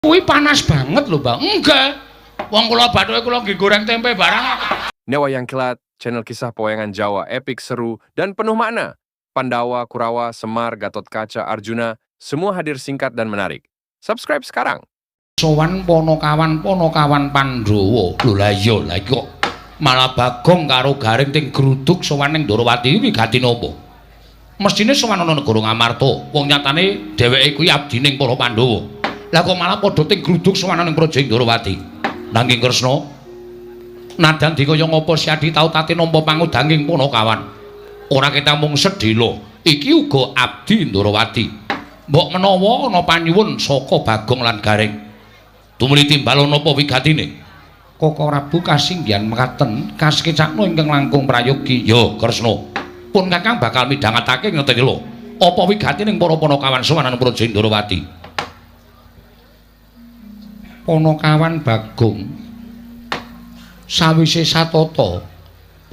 Kuwi panas banget lho, Bang. Enggak. Wong kula bathuke kula nggih goreng tempe barang. Wayang Kilat, channel kisah pewayangan Jawa epik, seru, dan penuh makna. Pandawa, Kurawa, Semar, Gatotkaca, Arjuna, semua hadir singkat dan menarik. Subscribe sekarang. Sowan Panakawan, Panakawan Pandhawa. Lho lah iya, lah iki kok malah Bagong karo Gareng ting gruduk sowan ning Ndorowati wigati napa? Mestine sowan ana negara Ngamarta. Wong nyatane dheweke kuwi abdining para Pandhawa. Lah kok malah padha ting gruduk sowan ning Praja Ndorowati. Nanging Kresna, nadyan dikaya ngapa Siadi tau tate nampa pangudanging Panakawan. Ora ketang mung sedhela, iki uga abdi Ndorowati. Mbok menawa ana panyuwun saka Bagong lan Gareng. Tumuli timbal napa wigatine? Koko Prabu kasinggihan mekaten kasekecakno ingkang langkung prayogi. Ya, Kresna. Pun Kakang bakal midhangetake ngerti lho. Apa wigatining para Panakawan sowan nang Praja Ndorowati? Panakawan Bagong sawise satata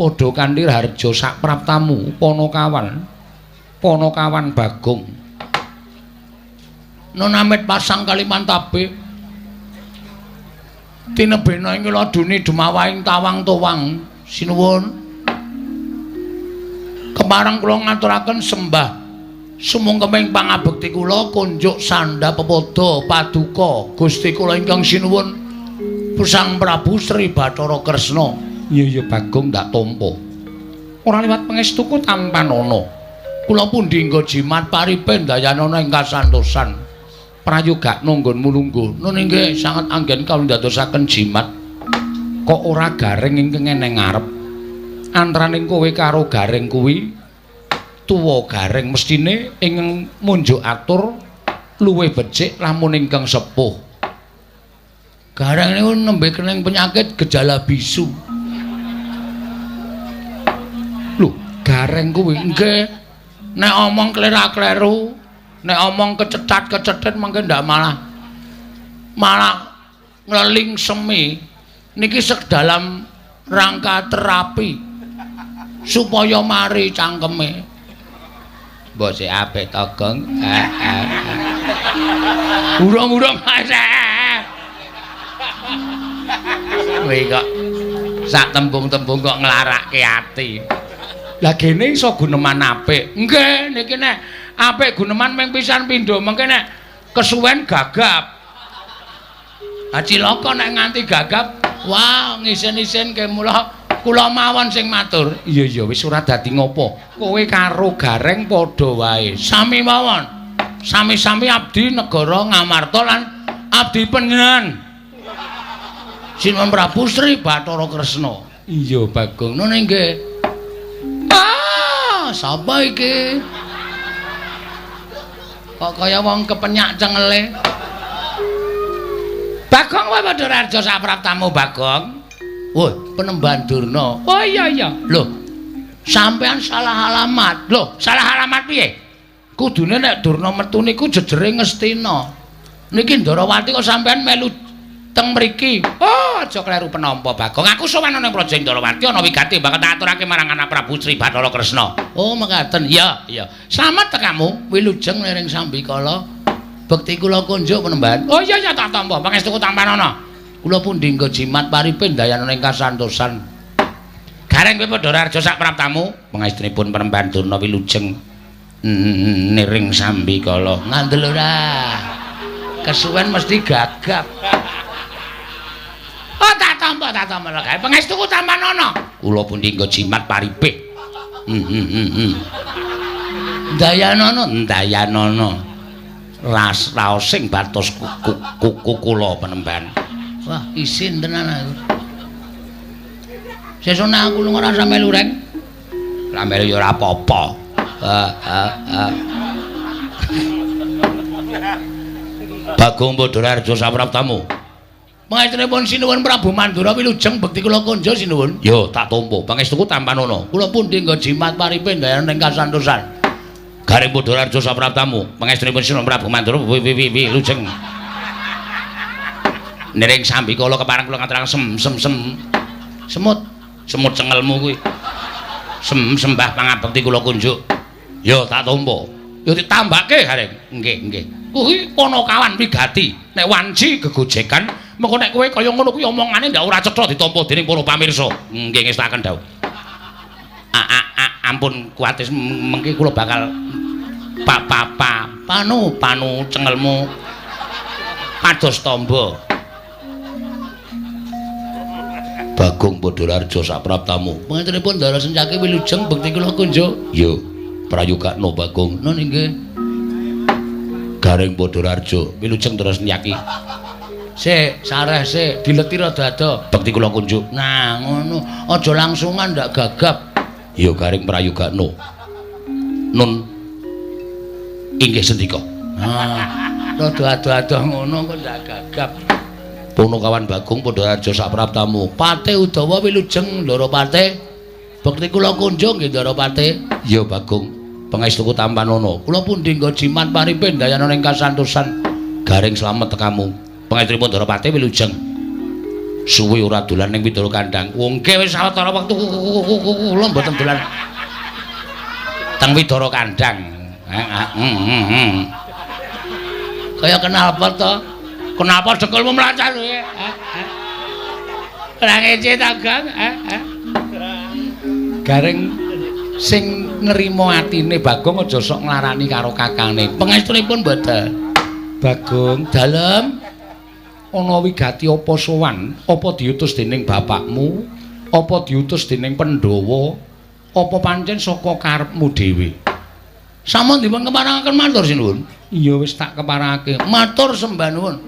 padha kanthi raharja sapraptamu Panakawan, Panakawan Bagong. Nun amit pasang Kalimantabe tinebena ing laduni dumawahing tawang towang sinuwun. Kepareng kula ngaturaken sembah sumungkeming pangabekti kula kunjuk sandha pepada paduka Gusti kula ingkang sinuwun Sang Prabu Sri Bathara Kresna. Iya iya Bagong ndak tampa. Ora liwat pangestuku tampanana. Kula pundi nggo jimat paripe ndayanana ing kasantosan. Prayogakna nggonmu lungguh. Nun inggih sanget anggen kawula ndadosaken jimat. Kok ora Gareng ingkang eneng ngarep? Antaraning kowe karo Gareng kuwi tuwa Gareng mestine ingkang munjuk atur luwih becik lamun ingkang sepuh. Gareng niku nembe kening penyakit gejala bisu. Lho, Gareng kuwi nggih nek omong klera-kleru, nek omong kecetat-kecetit mangke ndak malah malah ngleling semi. Niki dalam rangka terapi supaya mari cangkeme. Mbok sik apik to, Gong. Urung-urung. Kowe kok sak tembung-tembung kok nglarake ati. Lah gene iso guneman apik. Nggih, niki nek apik guneman ming pisan pindho, mengke nek kesuwen gagap. Ha cilaka nek nganti gagap, wah ngisin-isin ke mula kula mawon sing matur. Iya iya wis ora dadi ngopo. Kowe karo Gareng padha wae. Sami mawon. Sami-sami abdi negara Ngamarta lan abdi panjenengan. Sinuwun Prabu Sri Bathara Kresna. Iya Bagong. Nun nggih. Ah, sapa iki? Kok kaya wong kepenyak cengele. Bagong wae padha raja sapraptamu Bagong. Woi, Penemban Durna. Oh iya iya. Lho, sampean salah alamat. Lho, salah alamat piye? Kudune nek Durna metu niku jejere Ngastina. Niki Ndorowati kok sampean melu teng mriki. Oh, aja kleru penampa Bagong. Aku sowan ana Praja Ndorowati ana wigati bakal tak aturake marang anak Prabu Sri Bathara Kresna. Oh, mekaten. Iya, iya. Slamet tekamu, wilujeng liring sambikala. Bekti kula kunjuk Penemban. Oh iya iya tak tampa. Pangestuku tampanana. Kula pundi nggo jimat paripe ndayanana ing kasantosan. Gareng kowe padha raharja sak praptamu. Pangestunipun Penemban Durna wilujeng niring sambikala. Ngandel ora. Kesuwen mesti gagap. Oh tak tampa, tak tampa lho gawe pangestuku tampanana. Kula pundi nggo jimat paripe. Ndayanana, ndayanana. Ras raosing batos kuku kula Penemban. Wah, isin tenan aku. Sesuk nek aku lunga ora melu reng. Ora melu ya ora apa-apa. Bagong padha raharja sapraptamu. Pangestunipun sinuwun Prabu Mandura wilujeng bekti kula kunjuk sinuwun. Yo tak tampa. Pangestuku tampanana. Kula pundi nggo jimat paripe ndayanana ing kasantosan. Gareng padha raharja sapraptamu. Pangestunipun sinuwun Prabu Mandura wilujeng. Niring sambikala kepareng kula ngaturaken sem sem sem. Semut, semut cengelmu kuwi. Sem sembah pangabekti kula kunjuk. Yo tak tampa. Yo ditambahke Gareng. Nggih, nggih. Kuwi Panakawan wigati. Nek wanci gegojekan, mengko nek kowe kaya ngono kuwi omongane ndak ora cetha ditampa dening para pamirsa. Nggih ngestaken dawuh. Ampun kuwatir mengki kula bakal pa pa pa panu panu cengelmu pados tamba. Bagong Badararja sapraptamu. Pangantenipun Ndara Sencaki wilujeng bekti kula kunjuk. Yo, prayogakno Bagong. Nun inggih. Gareng Badararja wilujeng Ndara Sencaki. Sik, sareh sik, dileti rada ado. Bekti kula kunjuk. Nah, ngono. Aja langsungan ndak gagap. Yo Gareng prayogakno. Nun inggih sendika. Nah, rada ado-ado ngono kok ndak gagap. Punakawan Bagong Badararja sapraptamu. Pate Udawa wilujeng Ndara Pate. Bekti kula kunjung nggih Ndara Pate. Ya Bagong, pangestuku tampanana. Kula pundi nggo jimat paripe ndayana ing kasantosan. Gareng slamet tekamu. Pangestunipun Ndara Pate wilujeng. Suwe ora dolan ning Widara Kandang. Wong nggih wis sawetara wektu kula mboten dolan teng Widara Kandang. Kaya kenal apa to? Kenapa dengkulmu mlacat kowe? Ora ngece ta, Gang? Gareng sing nrimo atine Bagong aja sok nglarani karo kakangne. Pangestunipun mboten. Bagong, dalem ana wigati apa sowan? Apa diutus dening bapakmu? Apa diutus dening Pandhawa? Apa pancen saka karepmu dhewe? Sampun dipun keparengaken matur sinuwun. Iya wis tak keparengake. Matur sembah nuwun.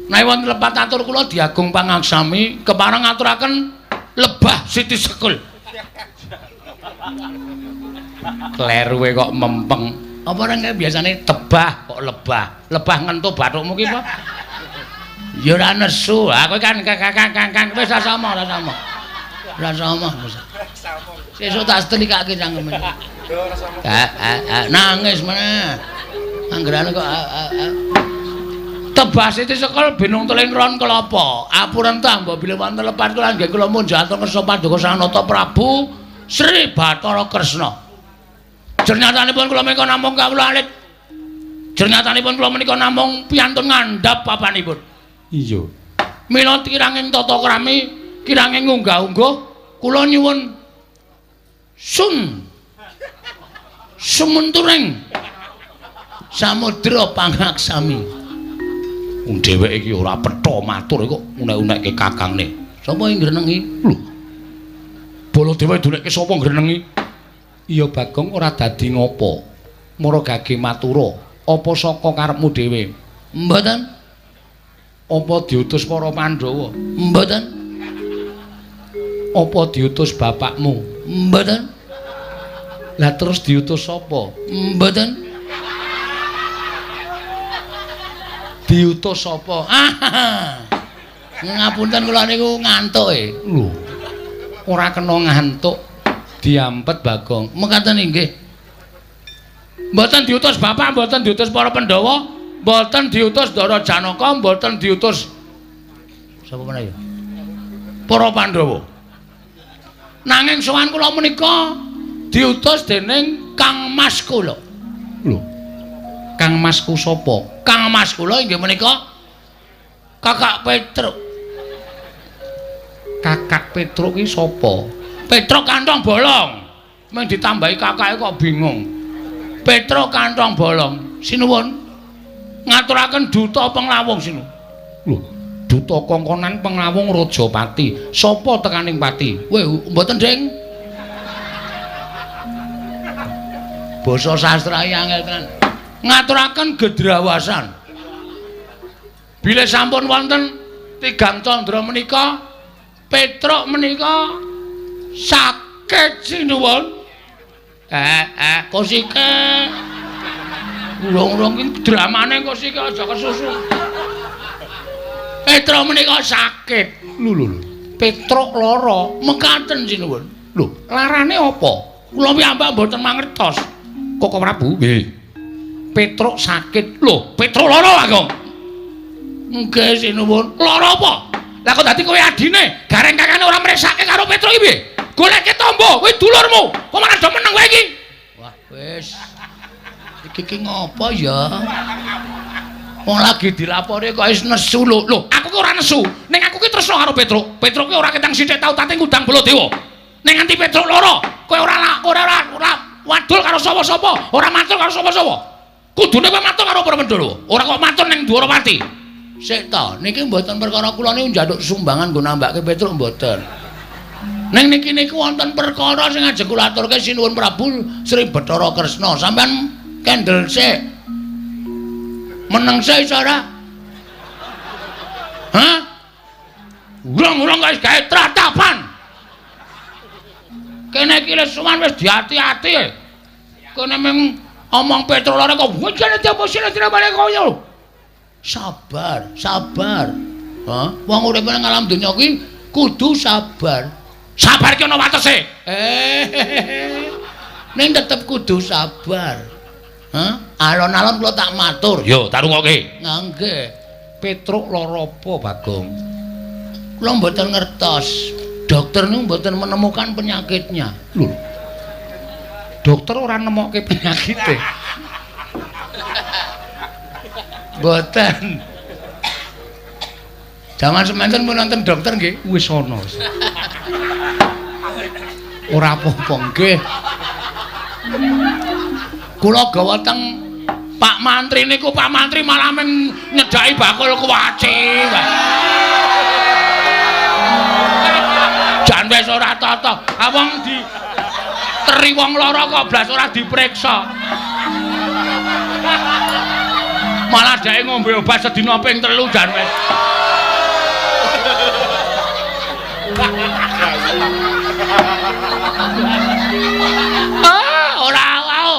Nek wonten lepat atur kula diagung pangaksami kepareng ngaturaken lebah Siti Sekul. Kleruwe kok mempeng. Apa ora biasane tebah kok lebah. Lebah ngentu bathukmu ki apa? Ya ora nesu. Ha kowe kan kang wis ora sama, ora sama. Ora sama. Sesuk tak setelikake cangkeme. Nangis meneh. Anggerane kok Tebah Siti Sekul binung teling ron kelapa. Apurentah mbok bilih wonten lepat kula nggih kula munjuk atur kersa paduka Sang Nata Prabu Sri Bathara Kresna. Jernyatanipun kula menika namung kawula alit. Jernyatanipun kula menika namung piyantun ngandhap papanipun. Iya. Mila kiranging tata krami, kiranging unggah-ungguh kula nyuwun sun sumenturing samudra pangaksami. Wong dheweke iki ora petha matur kok unek-unekke kakangne. Sapa sing ngrenengi? Lho. Baladewa dunekke sapa ngrenengi? Iya Bagong ora dadi ngopo. Mara gage matura, apa saka karepmu dhewe? Mboten. Apa diutus para Pandhawa? Mboten. Apa diutus bapakmu? Mboten. Lah terus diutus sapa? Mboten. Diutus sapa? Ngapunten kula niku ngantuk e. Lho. Ora kena ngantuk. Diampet Bagong. Mekaten inggih. Mboten diutus bapak, mboten diutus para Pandhawa, mboten diutus Ndara Janaka, mboten diutus sapa meneh ya? Para Pandhawa. Nanging sowan kula menika diutus dening Kang Mas kula. Lho. Kang Masku sapa? Kang Mas kula inggih menika Kakak Petruk. Kakak Petruk ki sapa? Petruk kantong bolong. Mung ditambahi kakake kok bingung. Petruk kantong bolong. Sinuwun. Ngaturaken duta penglawung sinuwun. Lho, duta kongkonan penglawung Rajapati. Sapa tekaning pati? Weh, mboten, Ding. Basa sastra angel tenan. Ngaturaken gedrawasan. Bilih sampun wonten tigang candra menika, Petruk menika sakit sinuwun. Kosike. Urung-urung iki dramane kosike aja kesusu. Petruk menika sakit. Lho lho lho. Petruk lara, mekaten sinuwun. Lho, larane apa? Kula piyambak mboten mangertos. Koko Prabu? Nggih. Petruk sakit. Lho, Petruk lara, Bagong. Nggih sinuwun. Lara apa? Lah kok dadi kowe adine? Gareng kakane ora mresake karo Petruk iki piye? Goleke tombo, kowe dulurmu. Kok malah do meneng kowe iki? Wah, wis. Iki ki ngopo ya? Wong lagi dilapori kok wis nesu lho. Lho, aku ki ora nesu. Ning aku ki tresno karo Petruk. Petruk ki ora ketang sithik tau tate ngundang Baladewa. Ning nganti Petruk lara, kowe ora wadul karo sapa-sapa, ora matur karo sapa-sapa. Kudune kowe matur karo para Pandhawa. Ora kok matur ning Dwarawati. Sik ta, niki mboten perkara kula niku njaluk sumbangan nggo nambake Petruk mboten. Ning niki niku wonten perkara sing ajeng kula aturke sinuwun Prabu Sri Bathara Kresna. Sampeyan kendel sik. Meneng sik iso ora? Hah? Urung-urung kok wis gawe tratapan. Kene iki wis suwan wis diati-ati. Kene mung omong Petruk lara kok wujane diaposine balik koyo. Sabar, sabar. Hah? Wong urip nang alam donya kuwi kudu sabar. Sabar ki ana watese. Ning tetep kudu sabar. Hah? Alon-alon kula tak matur. Yo, tak rungokke. Nggih. Petruk lara apa, Bagong? Kula mboten ngertos. Dokter niku mboten menemukan penyakitnya. Lho. Dokter ora nemokke penyakite. Mboten. Jaman semanten pun nonton dokter nggih, wis ana. Ora apa-apa nggih. Kula gawa teng Pak Mantri niku, Pak Mantri malah men nyedhaki bakul kuwaci. Jan wis ora tata. Ha wong di teri wong lara kok blas ora diperiksa. Malah dheke ngombe obat sedina ping 3 jan wis. Ah, ora au.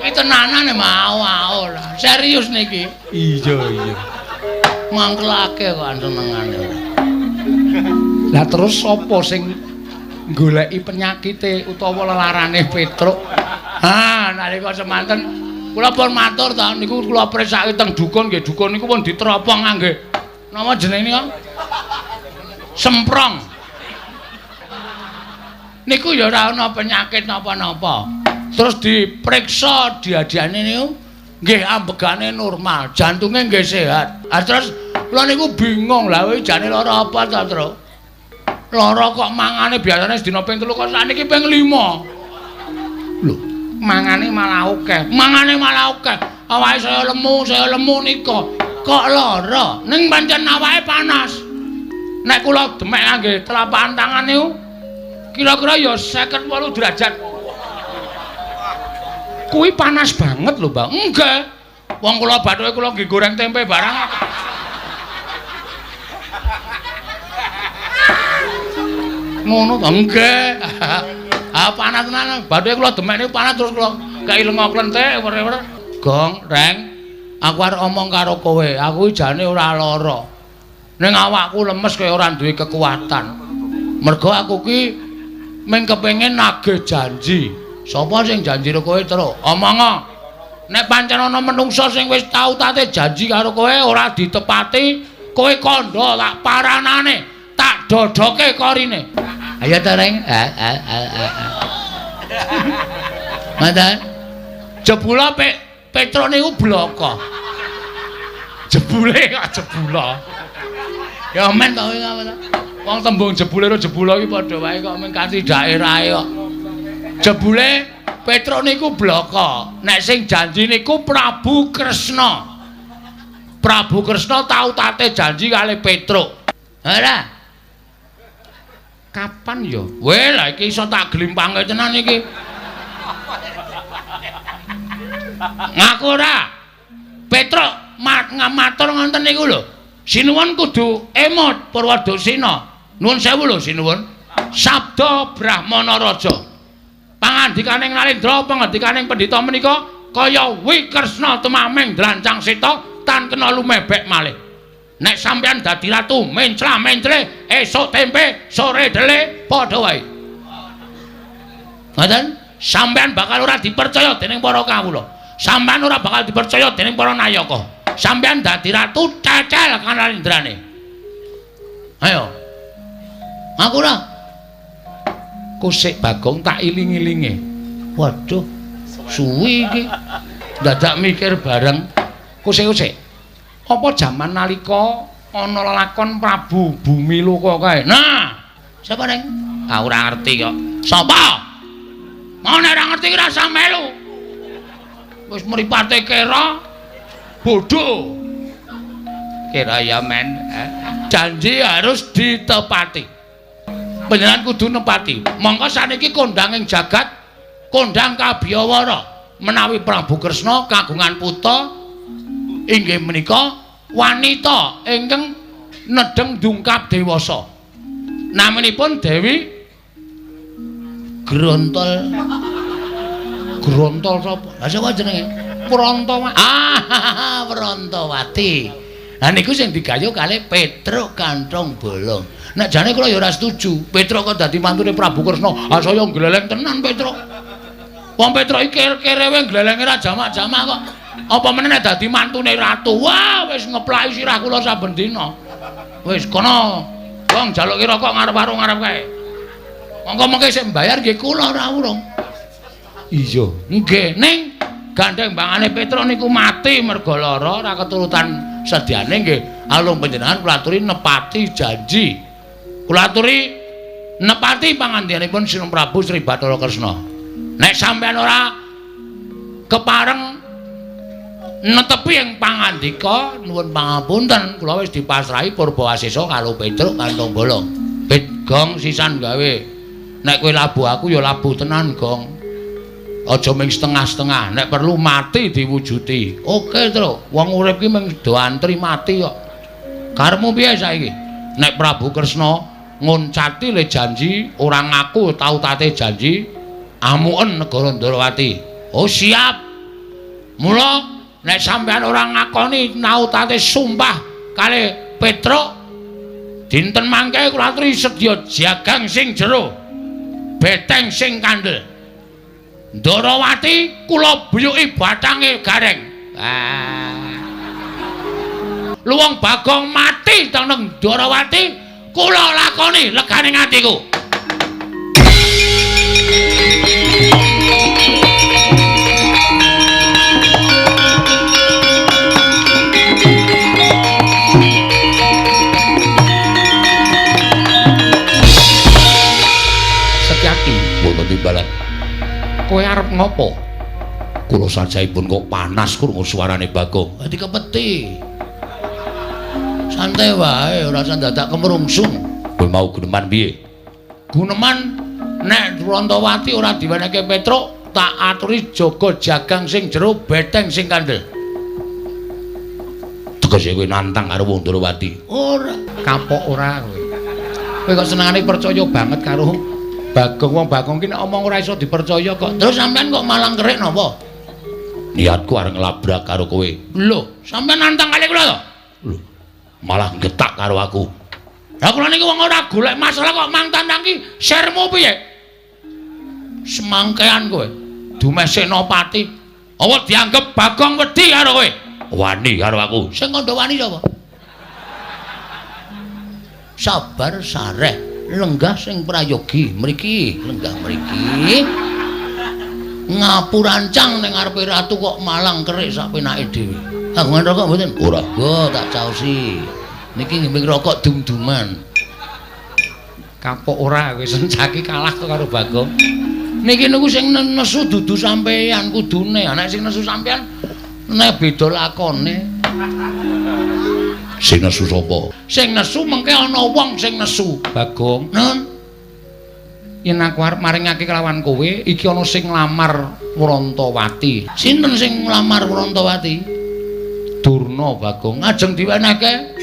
Iki tenanan mau au lah. Serius niki. Iya, iya. Mangkelake kok senengane. Lah terus sapa sing goleki penyakite utawa lelarane Petruk? Ha, nalika semanten kula pun matur ta niku kula presake teng dukun nggih, dukun niku pun diteropong ngangge napa jenenge niku? Semprong. Niku ya ora ana penyakit napa-napa. Terus diperiksa diadiane niku nggih ambegane normal, jantunge nggih sehat. Ah terus kula niku bingung, lha kowe jane lara apa ta, Truk? Lara kok mangane biasane sedina ping 3 kok sakniki ping 5. Lho, mangane malah akeh. Mangane malah akeh. Awake saya lemu nika. Kok lara? Ning pancen awake panas. Nek kula demek ngangge telapak tangan niku kira-kira ya 58 derajat. Kuwi panas banget lho, Mbak. Nggih. Wong kula bathuke kula nggih goreng tempe barang. Ngono to? Nggih. Ah panas tenan. Bathuke kula demek niku panas terus kula kei lenga klenthik wer-wer. Gong, Reng. Aku arep omong karo kowe. Aku jane ora lara. Ning awakku lemes kaya ora duwe kekuatan. Mergo aku ki mung kepengin nagih janji. Sapa sing janji karo kowe, Truk? Omongo. Nek pancen ana menungsa sing wis tau tate janji karo kowe ora ditepati, kowe kandha tak paranane, tak dodoke korine. Ayo ta, Reng. Mantan. Jebula Petruk niku bloko. Jebule kok jebula. Ya men to kowe. Wong tembung jebule karo jebula iki padha wae kok mung kanthi daerahe kok. Jebule Petruk niku bloko. Nek sing janji niku Prabu Kresna. Prabu Kresna tau tate janji kali Petruk. Ora. Kapan ya? Weh, lah iki iso tak glimpange tenan iki. Ngaku ora? Petruk matur ngoten niku lho. Sinuwun kudu emot Purwadasina. Nuwun sewu lho sinuwun. Sabda Brahmana Raja. Pangandikaning Narendra, pangandikaning pendhita menika kaya Wikresna tumaming drancang seta tan kena lumebek malih. Nek sampeyan dadi ratu mencla-mencle esuk tempe, sore dele padha wae. Ngoten? Sampeyan bakal ora dipercaya dening para kawula. Sampeyan ora bakal dipercaya dening para nayaka. Sampeyan dadi ratu cecel kanarendrane. Ayo. Aku ora. Kusik Bagong tak iling-ilinge. Waduh, Suwi iki. Dadak mikir bareng. Kusik-kusik. Apa jaman nalika ana lelakon Prabu Bumiloka kae? Nah, sapa Reng? Ah ora ngerti kok. Sapa? Mau nek ora ngerti ki rasa melu. Wis mripate kera bodho. Kira ya men. Janji harus ditepati. Panjenengan kudu nepati. Mongko saniki kondang ing jagat, kondang kabiyawara menawi Prabu Kresna kagungan putra inggih menika wanita ingkang nedheng dungkap dewasa. Naminipun Dewi Grontol. Grontol sapa? Lah sapa jenenge? Prantawati. Ah, Prantawati. Lah niku sing digayuh kalih Petruk Kanthong Bolong. Nek jane kula ya ora setuju. Petruk kok dadi mantune Prabu Kresna. Ah saya gleleng tenan Petruk. Wong Petruk iki kerewe glelenge ra jamak-jamak kok. Apa meneh nek dadi mantune ratu? Wah, wis ngeplaki sirah kula saben dina. Wis kono. Wong jaluki rokok ngarep warung ngarep kae. Monggo mengke sing mbayar nggih kula ora urung. Iya, nggih ning gandeng bangane Petruk niku mati merga lara ora keturutan sediane nggih. Alung panjenengan kula aturi nepati janji. Kula aturi nepati pangandikanipun Sinung Prabu Sri Bathara Kresna. Nek sampeyan ora kepareng netepi ing pangandika nuwun pangapunten kula wis dipasrahi Purbawasesa karo Petruk Kanthong Bolong. Pit gong sisan gawe. Nek kowe labuh aku ya labuh tenan gong. Aja ming setengah-setengah, nek perlu mati diwujuti. Oke, Truk. Wong urip ki mung do antri mati kok. Karepmu piye saiki? Nek Prabu Kresna ngoncati le janji, ora ngaku tau tate janji, amuken negara Ndrawati. Oh, siap. Mula nek sampeyan ora ngakoni nautate sumpah kalih Petruk, dinten mangke kula aturi sedya jagang sing jero, beteng sing kandel. Ndrawati kula buyuki bathange gareng. Ah. Luwung Bagong mati teng Ndrawati kula lakoni legane atiku. Setyaki wonten timbalan. Kowe arep ngopo? Kula sajaipun kok panas krungu suarane Bagong. Dadi kepeti. Santai wae, ora usah dadak kemrungsung. Kowe mau guneman piye? Guneman nek Prantawati ora diwenehke Petruk, tak aturi jaga jagang sing jero, beteng sing kandel. Tegese kowe nantang karo wong Ndrawati. Ora, kapok ora kowe. Kowe kok senengane percaya banget karo Bagong. Wong Bagong ki nek omong ora iso dipercaya kok. Terus sampean kok malang kerik napa? Niatku arep nglabrak karo kowe. Lho, sampean nantang kali kula to? Lho, malah getak karo aku. Lah kula niki wong ora golek masalah kok mang tantang ki sermu piye? Semangkean kowe. Dumeh Senopati. Apa dianggep Bagong wedi karo kowe? Wani karo aku. Sing kandha wani sapa? Sabar sareh. Lenggah sing prayogi mriki, lenggah mriki. Ngapurancang ning ngarepe ratu kok malang kerik sak penake dhewe. Kagungan rokok mboten? Ora. Go tak caosi. Niki nggih rokok dum-duman. Kapok ora kowe sencaki kalah kok karo Bagong. Niki niku sing nesu dudu sampeyan kudune. Nek sing nesu sampeyan nek beda lakone. Sing nesu sapa? Sing nesu mengke ana wong sing nesu. Bagong. Nun. Yen aku arep maringake kelawan kowe, iki ana sing nglamar Prantawati. Sinten sing nglamar Prantawati? Durna, Bagong. Ajeng diwenehke?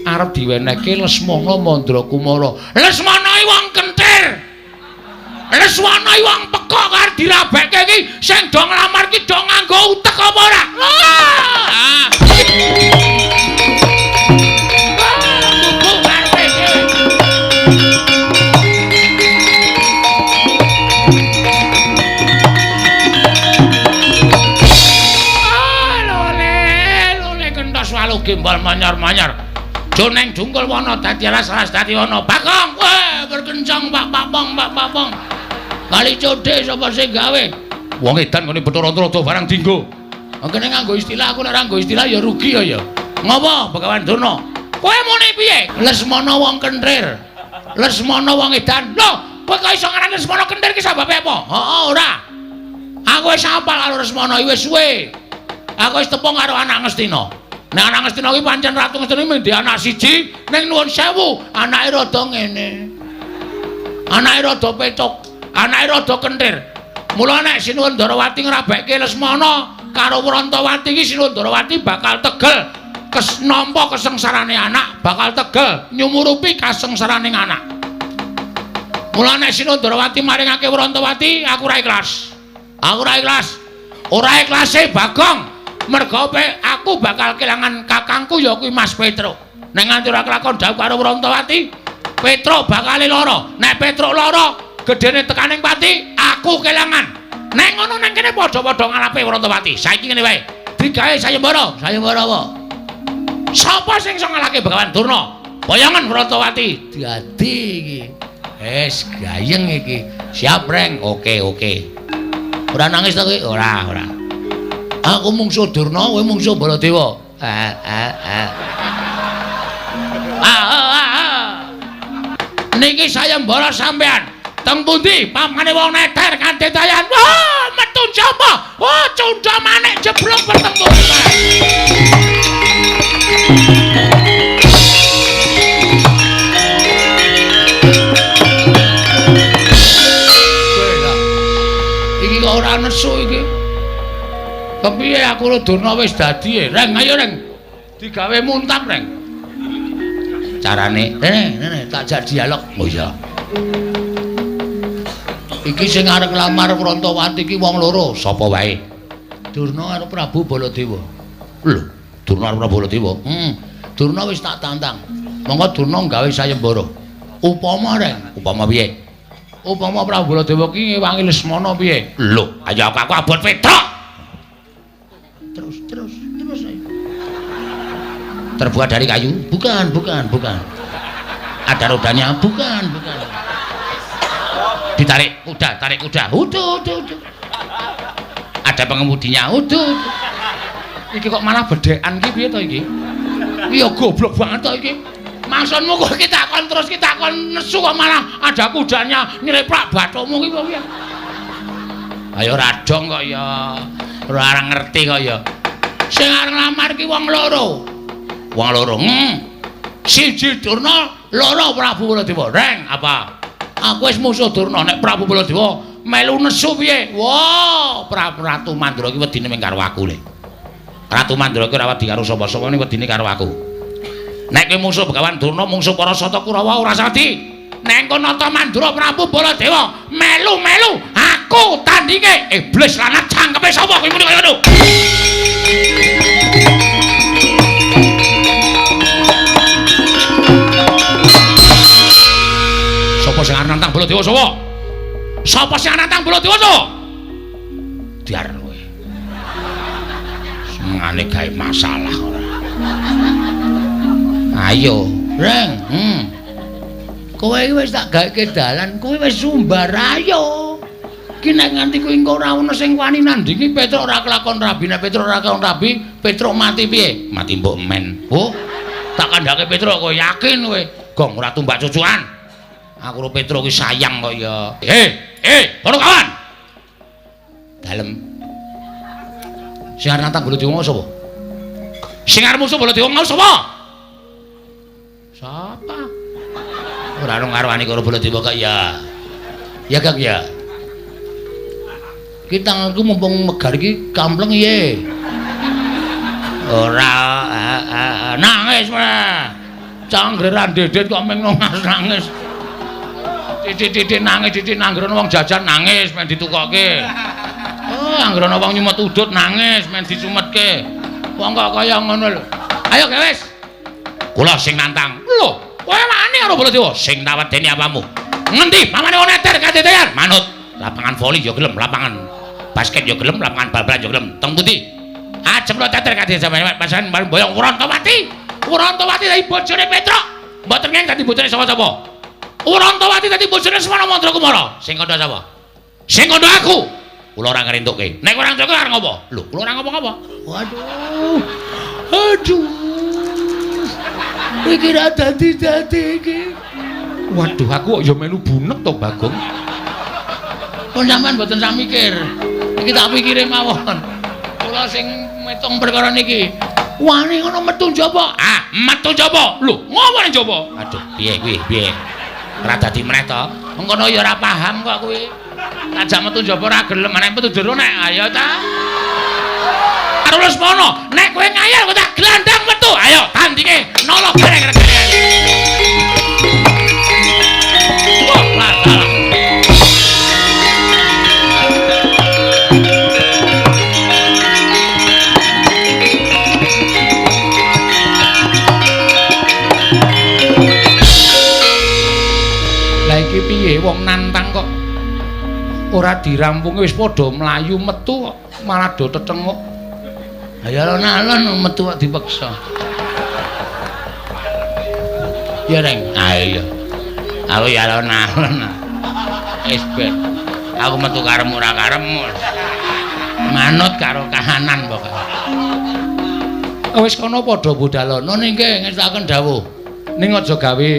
Arep diwenehke Lesmana Mandrakumara. Lesmana iki wong kentir. Lesmana iki wong pekok arep dirabekke iki sing do nglamar ki do nganggo utek apa ora? Ah. Gimbal manyar-manyar. Joneng jungkul wana dadi alas-alas dadi wana. Bagong, weh berkencang Pak Papong, Pak Papong. Kali codhe sapa sing gawe? Wong edan ngene Bathara Antarada barang dinggo. Kene nganggo istilah, aku nek ora nganggo istilah ya rugi ya ya. Ngopo Begawan Durna? Kowe muni piye? Lesmana wong kenthir. Lesmana wong edan. Lho, kowe kok iso ngarani Lesmana kenthir ki sababe apa? Heeh, ora. Aku wis hafal karo Lesmana iki wis suwe. Aku wis tepung karo anak Ngastina. Nek anak Ngastina ki pancen Ratu Ngastina ki mendhi anak siji ning nuwun sewu, anake rada ngene. Anake rada pecuk, anake rada kenthir. Mula nek Sinuwun Ndarawati ngrabekke Lesmana karo Wrantawati iki Sinuwun Ndarawati bakal tegel nampa kesengsarane anak, bakal tegel nyumurupi kasengsarane anak. Mula nek Sinuwun Ndarawati maringake Wrantawati, aku ora ikhlas. Aku ora ikhlas. Ora ikhlase Bagong. Merga aku bakal kelangan kakangku ya kuwi Mas Petruk. Nek nganti ora kelakon dhawuh karo Wrantawati, Petruk bakal lara. Nek Petruk lara, gedene tekaning pati, aku kelangan. Nek ngono nang kene padha-padha ngalape Wrantawati. Saiki ngene wae. Digawe sayembara. Sayembara apa? Sapa sing iso ngalahke Begawan Durna? Boyongan Wrantawati. Dadi iki. Wis gayeng iki. Siap, Reng. Oke, oke. Ora nangis ta kowe? Ora, ora. Aku mungsuh Durna, kowe mungsuh Baladewa. Niki sayembara sampean. Teng pundi pamane wong neter kanthi dayan. Wah, metu sapa? Wah, cundha manik jeblok bertemu. Iki kok ora nesu iki. Kepiye aku karo Durna wis dadi e? Reng, ayo Reng. Digawe muntap, Reng. Carane, rene, tak jak dialog. Oh iya. Iki sing arep nglamar Wrantawati iki wong loro, sapa wae? Durna karo Prabu Baladewa. Lho, Durna karo Prabu Baladewa. Durna wis tak tantang. Monggo Durna gawe sayembara. Upama, Reng, upama piye? Upama Prabu Baladewa ki ngewangi Lesmana piye? Lho, ayo aku abot Petruk. Terus, terus, terus ayo. Terbuat dari kayu? Bukan, bukan, bukan. Ada rodanya? Bukan, bukan. Ditarik kuda, tarik kuda. Uduh, uduh, uduh. Ada pengemudinya. Uduh, uduh. Iki kok malah bedhekan iki piye to iki? Iya goblok banget to iki. Maksudmu kok kita kon terus kita kon nesu kok malah ada kudanya nyleprak bathukmu iki piye? Ayo radong kok ya. Ora ngerti kok ya. Sing arep nglamar ki wong loro. Wong loro. Siji Durna, loro Prabu Baladewa. Reng, apa? Aku wis musuh Durna, nek Prabu Baladewa melu nesu piye? Wah, Prabu Ratu Mandra iki wedine mung karo aku le. Ratu Mandra iki ora wedi karo sapa-sapa, ning wedine karo aku. Nek kowe musuh Begawan Durna, mungsuh para Sata Kurawa ora sadi. Nek kono Nata Mandra Prabu Baladewa melu-melu aku tandinge. Iblis lanat cangkeme sapa kowe muni kaya ngono? Sapa sing arep nantang Baladewa sapa? Sapa sing arep nantang Baladewa sapa? Diar kowe. Senengane gawe masalah ora. Ayo, Reng. Kowe iki wis tak gawekke dalan, kowe wis sumbar ayo. Ki nek nganti kowe engko ora ono sing wani nandingi Petruk ora kelakon rabi, nek Petruk ora kelakon rabi, Petruk mati piye? Mati mbok men. Oh, tak kandhake Petruk kowe yakin kowe. Gong ora tumbak cucuan. Aku karo Petruk ki sayang kok ya. Para kawan. Dalem. Sing arep nantang Baladewa sapa? Sing arep musuh Baladewa mau sapa? Sapa? Ora ono ngarwani karo Baladewa kok ya. Ya Kang ya. Ki tanganku mumpung megar iki kampleng piye? Ora nangis mah. Canggeran dedet kok meng nangis. Titik-titik nangis, titik nanggrono wong jajan nangis men ditukokke. Oh, anggrono wong nyumet udut nangis men disumetke. Wong kok kaya ngono lho. Ayo gewes. Kula sing nantang. Lho, kowe wani karo Baladewa? Sing tak wedeni apamu? Ngendi pamane wong neter kadetean? Manut. Lapangan voli ya gelem, lapangan basket ya gelem, lapangan bal-balan ya gelem. Teng pundi? Ajeng kula teter kadhe sampeyan pasan boyong Wrantawati. Wrantawati dadi bojone Petruk. Mboten ngeng dadi bojone sapa-sapa. Wrantawati dadi bojone Semana Mandra Kumara. Sing kandha sapa? Sing kandha aku. Kula ora ngrentukke. Nek ora ngrentukke arep ngopo? Lho, kula ora ngopo-ngopo. Waduh. Aduh. Iki ra dadi-dadi iki. Waduh, aku kok ya melu bunek to, Bagong. Kok sampean mboten sak mikir. Iki tak pikire mawon. Kula sing metung perkara niki. Wani ngono metu njaba. Ah, metu njaba. Lho, ngopo ning njaba? Aduh, piye kuwi? Piye? Ora dadi meneh to. Mengkono ya ora paham kok kuwi. Tajak metu njaba ora gelem, nek metu jero nek ayo ta. Karo Lesmana, nek kowe ngayal kok tak glandang metu. Ayo tandinge nolo gareng. Wah, salah. Lah iki piye wong nantang kok ora dirampungi wis padha mlayu metu kok malah do tetenguk. Ha ya alon-alon metu kok dipeksa. Ya Reng, ayo. Aku ya alon-alon. Wis ben. Aku metu karepmu ora karepmu. Manut karo kahanan pokoke. Wis kono padha budalono ningke ngestakaken dawuh. Ning aja gawe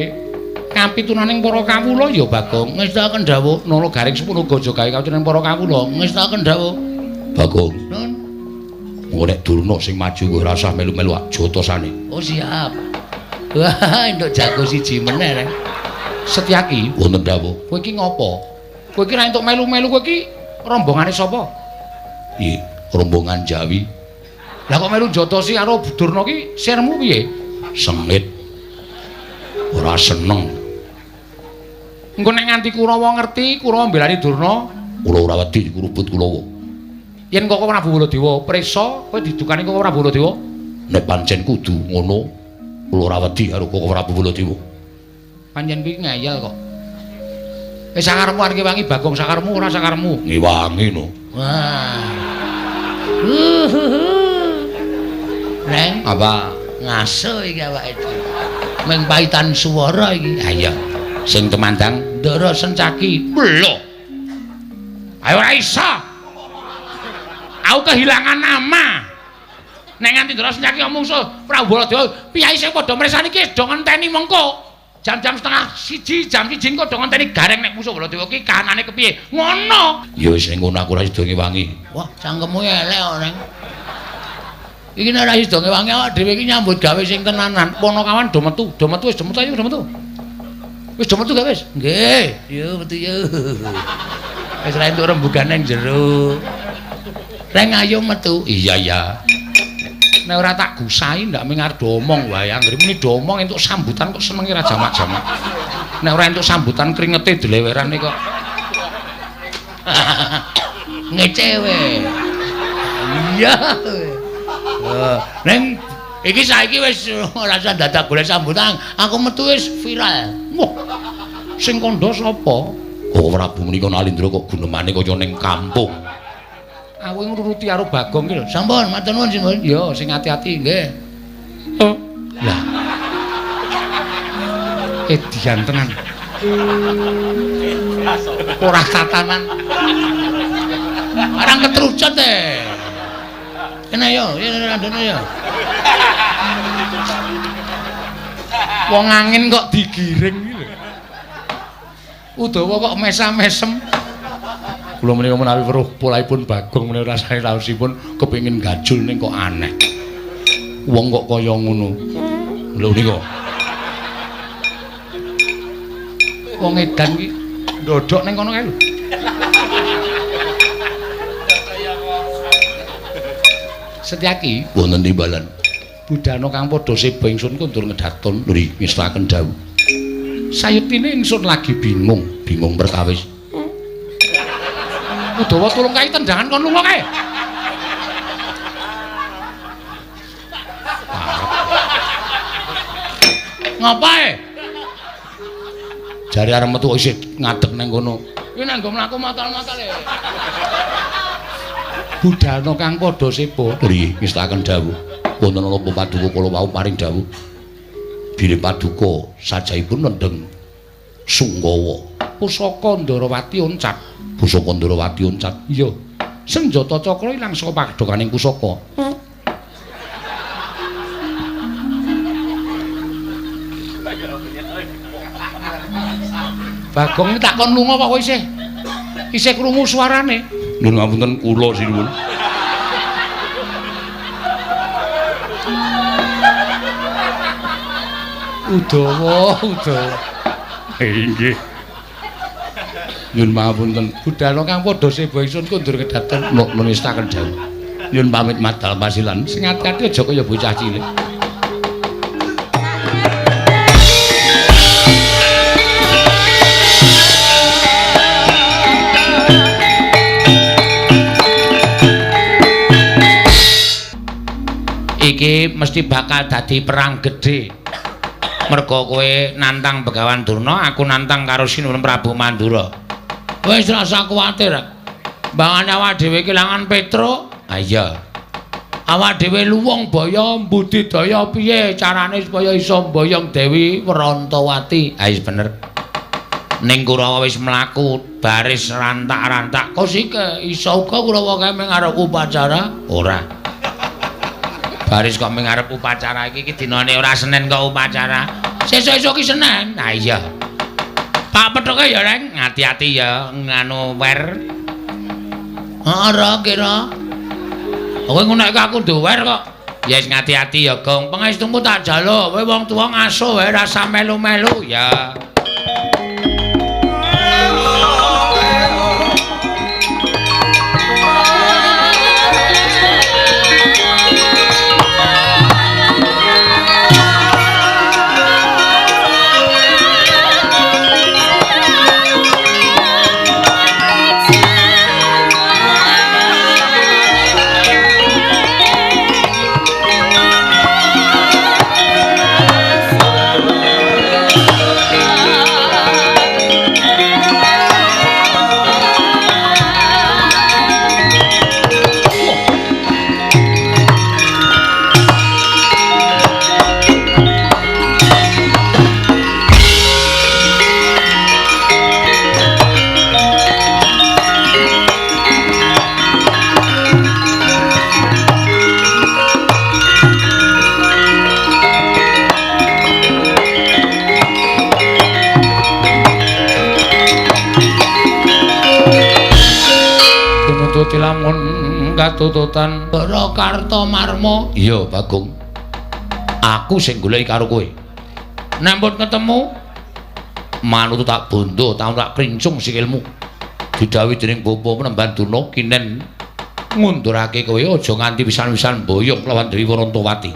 kapitunaning para kawula ya Bagong. Ngestakaken dawuh Nala Garing sepuluh aja gawe kapitunaning para kawula. Ngestakaken dawuh Bagong. Nun. Engko nek Durna sing maju kowe ora usah melu-melu jotosane. Oh siap. Wah, entuk jago siji meneh Reng. Setyaki wonten dawuh. Kowe iki ngopo? Kowe iki ra entuk melu-melu, kowe iki rombongane sapa? Iya, rombongan Jawi. Lah kok melu jotosi karo Durna ki sirmu piye? Sengit. Ora seneng. Engko nek nganti Kurawa ngerti, Kurawa mbelani Durna, kula ora wedi dikurubut Kurawa. Yen Koko Prabu Baladewa prisa, kowe didukani Koko Prabu Baladewa? Nek pancen kudu ngono, kula ora wedi karo Koko Prabu Baladewa. Pancen kuwi ngeyel kok. Eh sakarepmu arep ngewangi Bagong, sakarepmu ora sakarepmu? Ngewangi no. Wah. Reng, apa? Ngaso iki awake dhewe. Ming paitan swara iki. Ha iya. Sing temandang Ndara Sencaki. Lho. Ayo ora iso. Aku kehilangan nama. Nek nganti Ndara Sencaki mungsuh Prabu Baladewa, piyai sing padha mresani iki do ngenteni mengko. Jam-jam 12:30, jam 1 engko do ngenteni Gareng nek musuh Baladewa ki kahanane kepiye. Ngono. Ya wis ning ngono aku ora sida ngewangi. Wah, cangkemmu elek kok, Reng. Iki nek ora sida ngewangi awak dhewe iki nyambut gawe sing tenanan. Ponokawan do metu, wis do metu ayo do metu. Wis do metu gak wis? Nggih. Yo metu yo. Wis ra entuk rembugan nang jero. Reng ayo metu. Iya iya. Nek ora tak gusahi ndak ming arep omong wae. Anggere muni do omong entuk sambutan kok senenge ra jamak-jamak. Nek ora entuk sambutan kringete dlewerane kok. Ngecewe. Iya. Neng iki saiki wis ora usah dadak golek sambutan. Aku metu wis viral. Wah. Sing kandha sapa? Koko Prabu menika Nalindra kok gunemane kaya ning kampung. Aku ngruruti karo Bagong ki lho. Sampun, matur nuwun Simbun. Ya, sing ati-ati nggih. Oh. Lah. Edian tenan. Ora tatanan. Arang ketrucut e. Kene yo, randone yo. Wong angin kok digiring iki lho. Udawa kok mesam-mesem. Kula menika menawi weruh polahipun Bagong menika rasane raosipun kepengin gajul ning kok aneh. Wong kok kaya ngono. Lho nika. Wong edan iki ndodhok ning kono kae lho. Setyaki wonten timbalan. Budana kang padha seba ingsun kundur ngedhaton nggih ngestaken dawuh. Sayuktine ingsun lagi bingung, bingung perkawis. Udawa tulung kae tendangan kon lunga kae. Ngapae? Jare arep metu isih ngadeg nang kono. Kuwi nang nggo mlaku matal-matal e. Budalna kang padha seba. Nggih, ngestaken dawuh. Wonten napa paduka kula wau paring dawuh. Bilih paduka sajahipun nendheng Sungkawa. Pusaka Ndarawati oncat. Pusaka Ndarawati oncat. Iya. Senjata cakra ilang saka pagedokaning pusaka. Bagong tak kon lunga kok isih. Isih krungu suarane. Nyuwun ngapunten kula sinuwun. Udawa, udawa. Inggih. Nyuwun pangapunten. Budhalo kang padha seba ingsun kondur kedaten nestaken dawuh. Nyuwun pamit madal pasilan. Sing ati-ati aja kaya bocah cilik. Iki mesti bakal dadi perang gedhe. Mergo kowe nantang Begawan Durna, aku nantang karo Sinuwun Prabu Mandura. Wis rasa kuwatir. Mbangane awak dhewe kelangan Petruk. Ha iya. Awak dhewe luwung baya mbudidaya piye carane supaya iso mboyong Dewi Wrantawati. Ha wis bener. Ning Kurawa wis mlaku baris rantak-rantak. Kosike iso uga Kurawa kae mung arep upacara? Ora. Baris kok mung arep upacara iki iki dinane ora Senin kok upacara. Sesuk-esuk ki Senin. Ha iya. Pak pethuke ya, Reng, ati-ati ya nganu wer. Ora kira. Kowe ngono aku duwer kok. Ya wis ngati-ati ya, Gong. Pangestumu tak jaluk. Kowe wong tuwa ngaso wae rasa melu-melu ya. Lamun katututan Bara Kartomarma. Iya, Bagong. Aku sing goleki karo kowe. Nek mbok ketemu manut tak bondo, tak krincung sikilmu. Didhawuhi dening Bapa Penemban Durna kinen ngundurake kowe aja nganti pisan-pisan boyong lawan Dewi Wrantawati.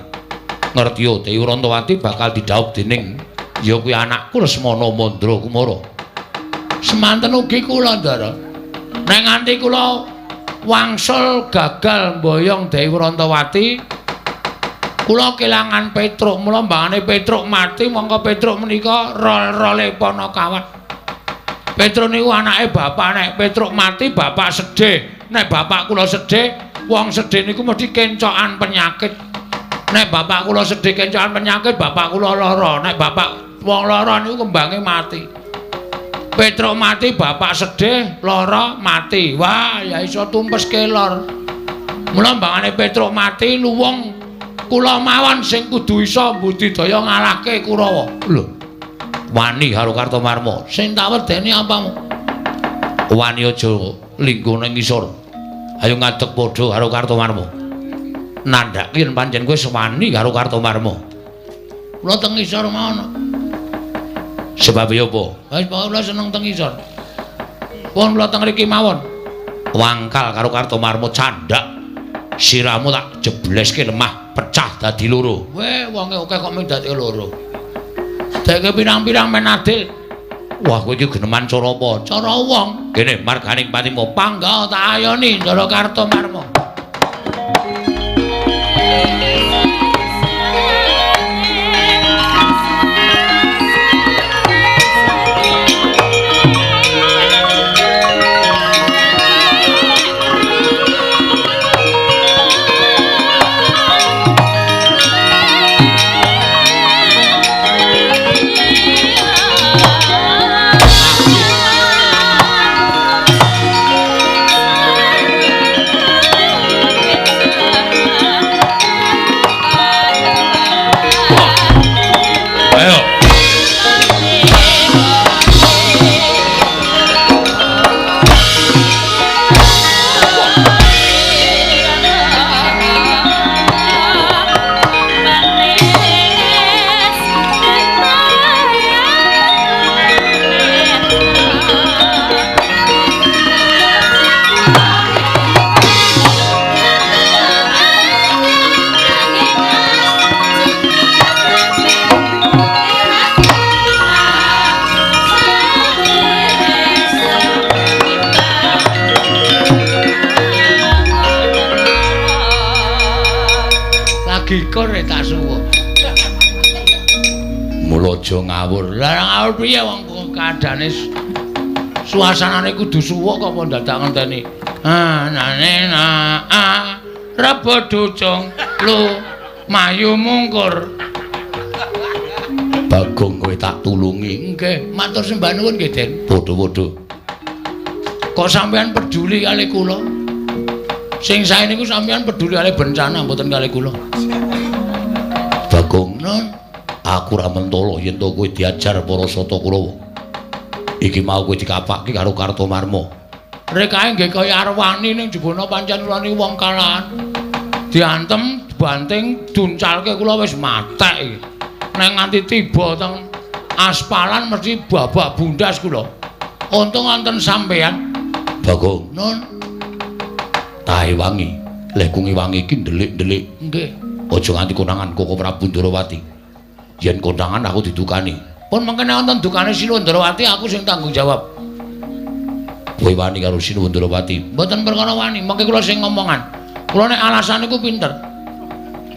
Ngerti yo, Dewi Wrantawati bakal didhawuh dening ya kuwi anakku Lesmana Mandra Kumara. Semanten ugi kula, Ndara. Nek nganti kula wangsul gagal mboyong Dewi Wrantawati, kula kelangan Petruk. Mula mbangane Petruk mati, mongko Petruk menika rol-role Panakawan. Petruk niku anake bapak. Nek Petruk mati bapak sedih. Nek bapak kula sedih, wong sedih niku mesti kencokan penyakit. Nek bapak kula sedih kencokan penyakit, bapak kula lara. Nek bapak wong lara niku kembange mati. Petruk mati, bapak sedih, lara, mati. Wah, ya iso tumpes kelor. Mula mbangane Petruk mati, luwung kula mawon sing kudu iso mbudidaya ngalahke Kurawa. Lho. Wani karo Kartomarma. Sing tak wedeni apamu? Wani aja lingguh ning ngisor. Ayo ngadeg padha karo Kartomarma. Nandhake yen pancen kowe wani karo Kartomarma. Kula teng ngisor mawon. Sebab ya apa? Wis pokoke kula seneng teng ngisor. Pun kula teng mriki mawon. Wangkal karo Kartomarma candhak. Sirahmu tak jebleske lemah pecah dadi loro. Weh, wonge akeh kok mung dadi loro. Deke pirang-pirang men adil. Wah, kowe iki geneman cara apa? Cara wong. Kene marganing patimu pangga tak ayoni Ndara Kartomarma. Lagi kor tak suwuk. Mula aja ngawur. Lah ngawur piye wong kadane suasanane kudu suwuk kok apa dadak ngenteni. Ah nane na a rebo ducung lu mayu mungkur. Bagong kowe tak tulungi. Nggih, matur sembah nuwun nggih, Den. Padha-padha. Kok sampean peduli kali kula? Sing sae niku sampean peduli kali bencana mboten kali kula. Bagong, non, aku ora mentolo yen to kowe diajar para Sata Kurawa. Iki mau kowe dikapake karo Kartomarma. Rekae nggih kaya arwani ning jebana pancen kula niku wong kalahan. Diantem, dibanting, duncalke kula wis matek iki. Nek nganti tiba teng aspalan mesti babak bundas kula. Untung wonten sampean. Bagong, non. Tahe wangi, leh kungi wangi iki ndelik-ndelik. Nggih. Aja nganti konangan Koko Prabu Ndrawati. Yen konangan aku didukani. Pun mengkene wonten dukane Sinuwun Ndrawati aku sing tanggung jawab. Kowe wani karo Sinuwun Ndrawati? Mboten perkara wani, mengke kula sing ngomongan. Kula nek alasan niku pinter.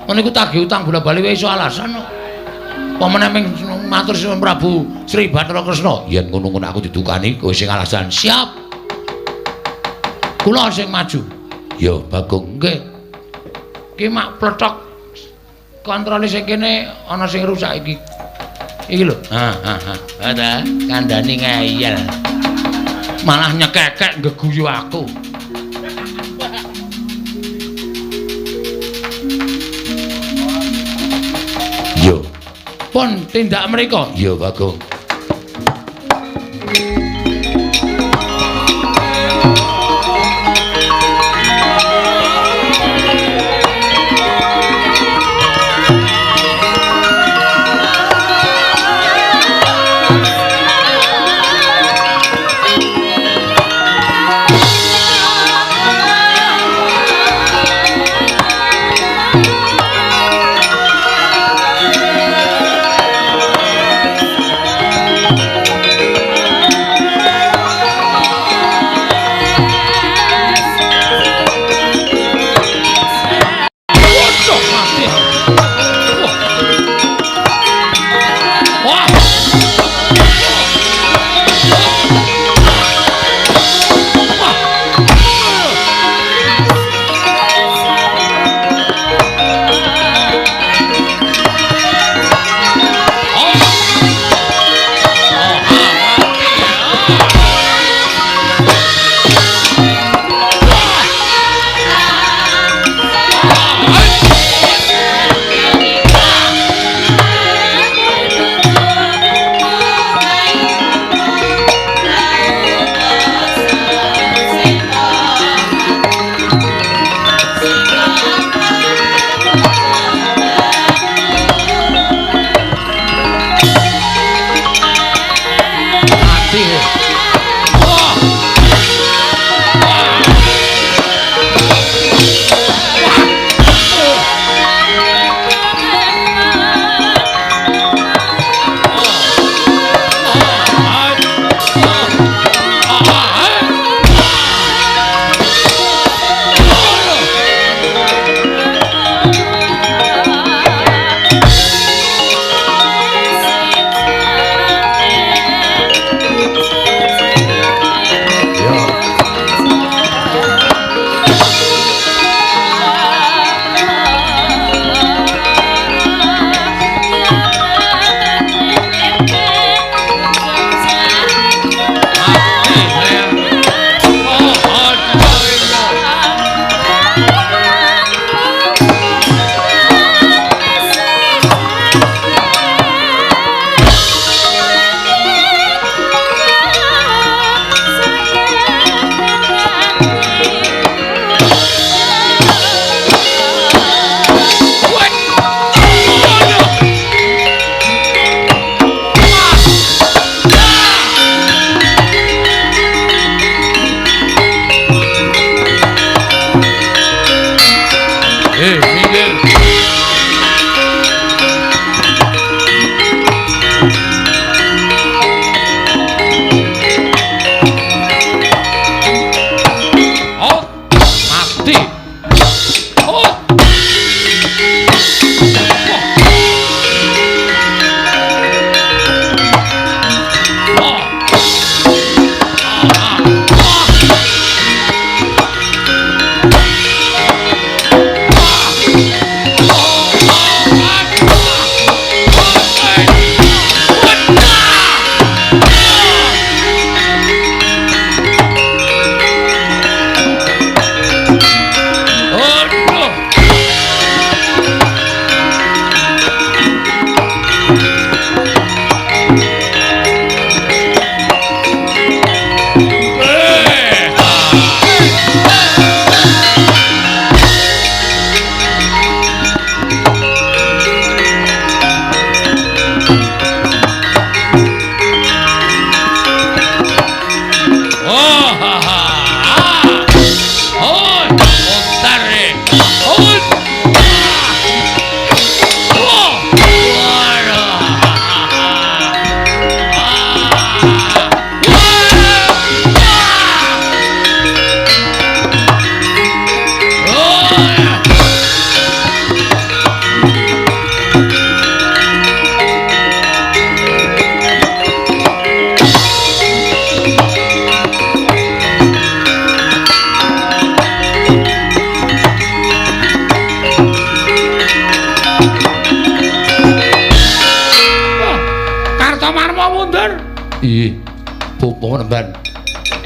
Niku tagih utang bola-bali wae iso alasan kok. Pamane ming matur Sinuwun Prabu Sri Bathara Kresna, yen ngono-ngono aku didukani kowe sing alasan. Siap. Kula sing maju. Ya Bagong, nggih. Ki mak plethok kontrole sing kene ana sing rusak iki. Iki lho. Ha ha ha. Ta kandhani ngeyel. Malah nyekekek nggeguyu aku. Yo. Pun tindak mriko. Ya Bagong.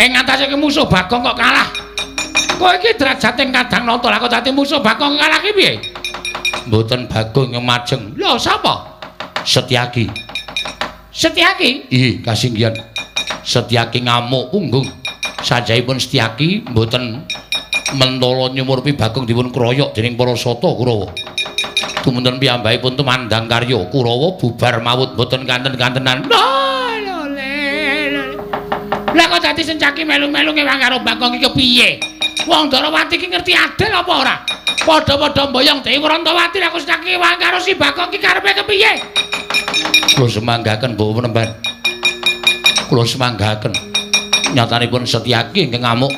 Ing atase ki musuh Bagong kok kalah. Kowe iki derajate kadang nata lah kok dadi musuh Bagong kalah ki piye? Mboten Bagong yang majeng. Lho sapa? Setyaki. Setyaki? Ih, kasinggihan. Setyaki ngamuk punggung. Sajahipun Setyaki mboten mentala nyumurpi Bagong dipun kroyok dening para sata Kurawa. Tumunten piyambakipun tumandang karya Kurawa bubar mawut mboten kanten-kantenan. Lah kok dadi Sencaki melu-melu ngewang karo Bagong iki piye? Wong Darawati iki ngerti adil apa ora? Padha-padha mboyong Dewi Wrantawati lah kok Sencaki ngewang karo si Bagong iki karepe kepiye? Kula semanggaken Bapak Penemban. Kula semanggaken. Nyatanipun Setyaki ingkang ngamuk.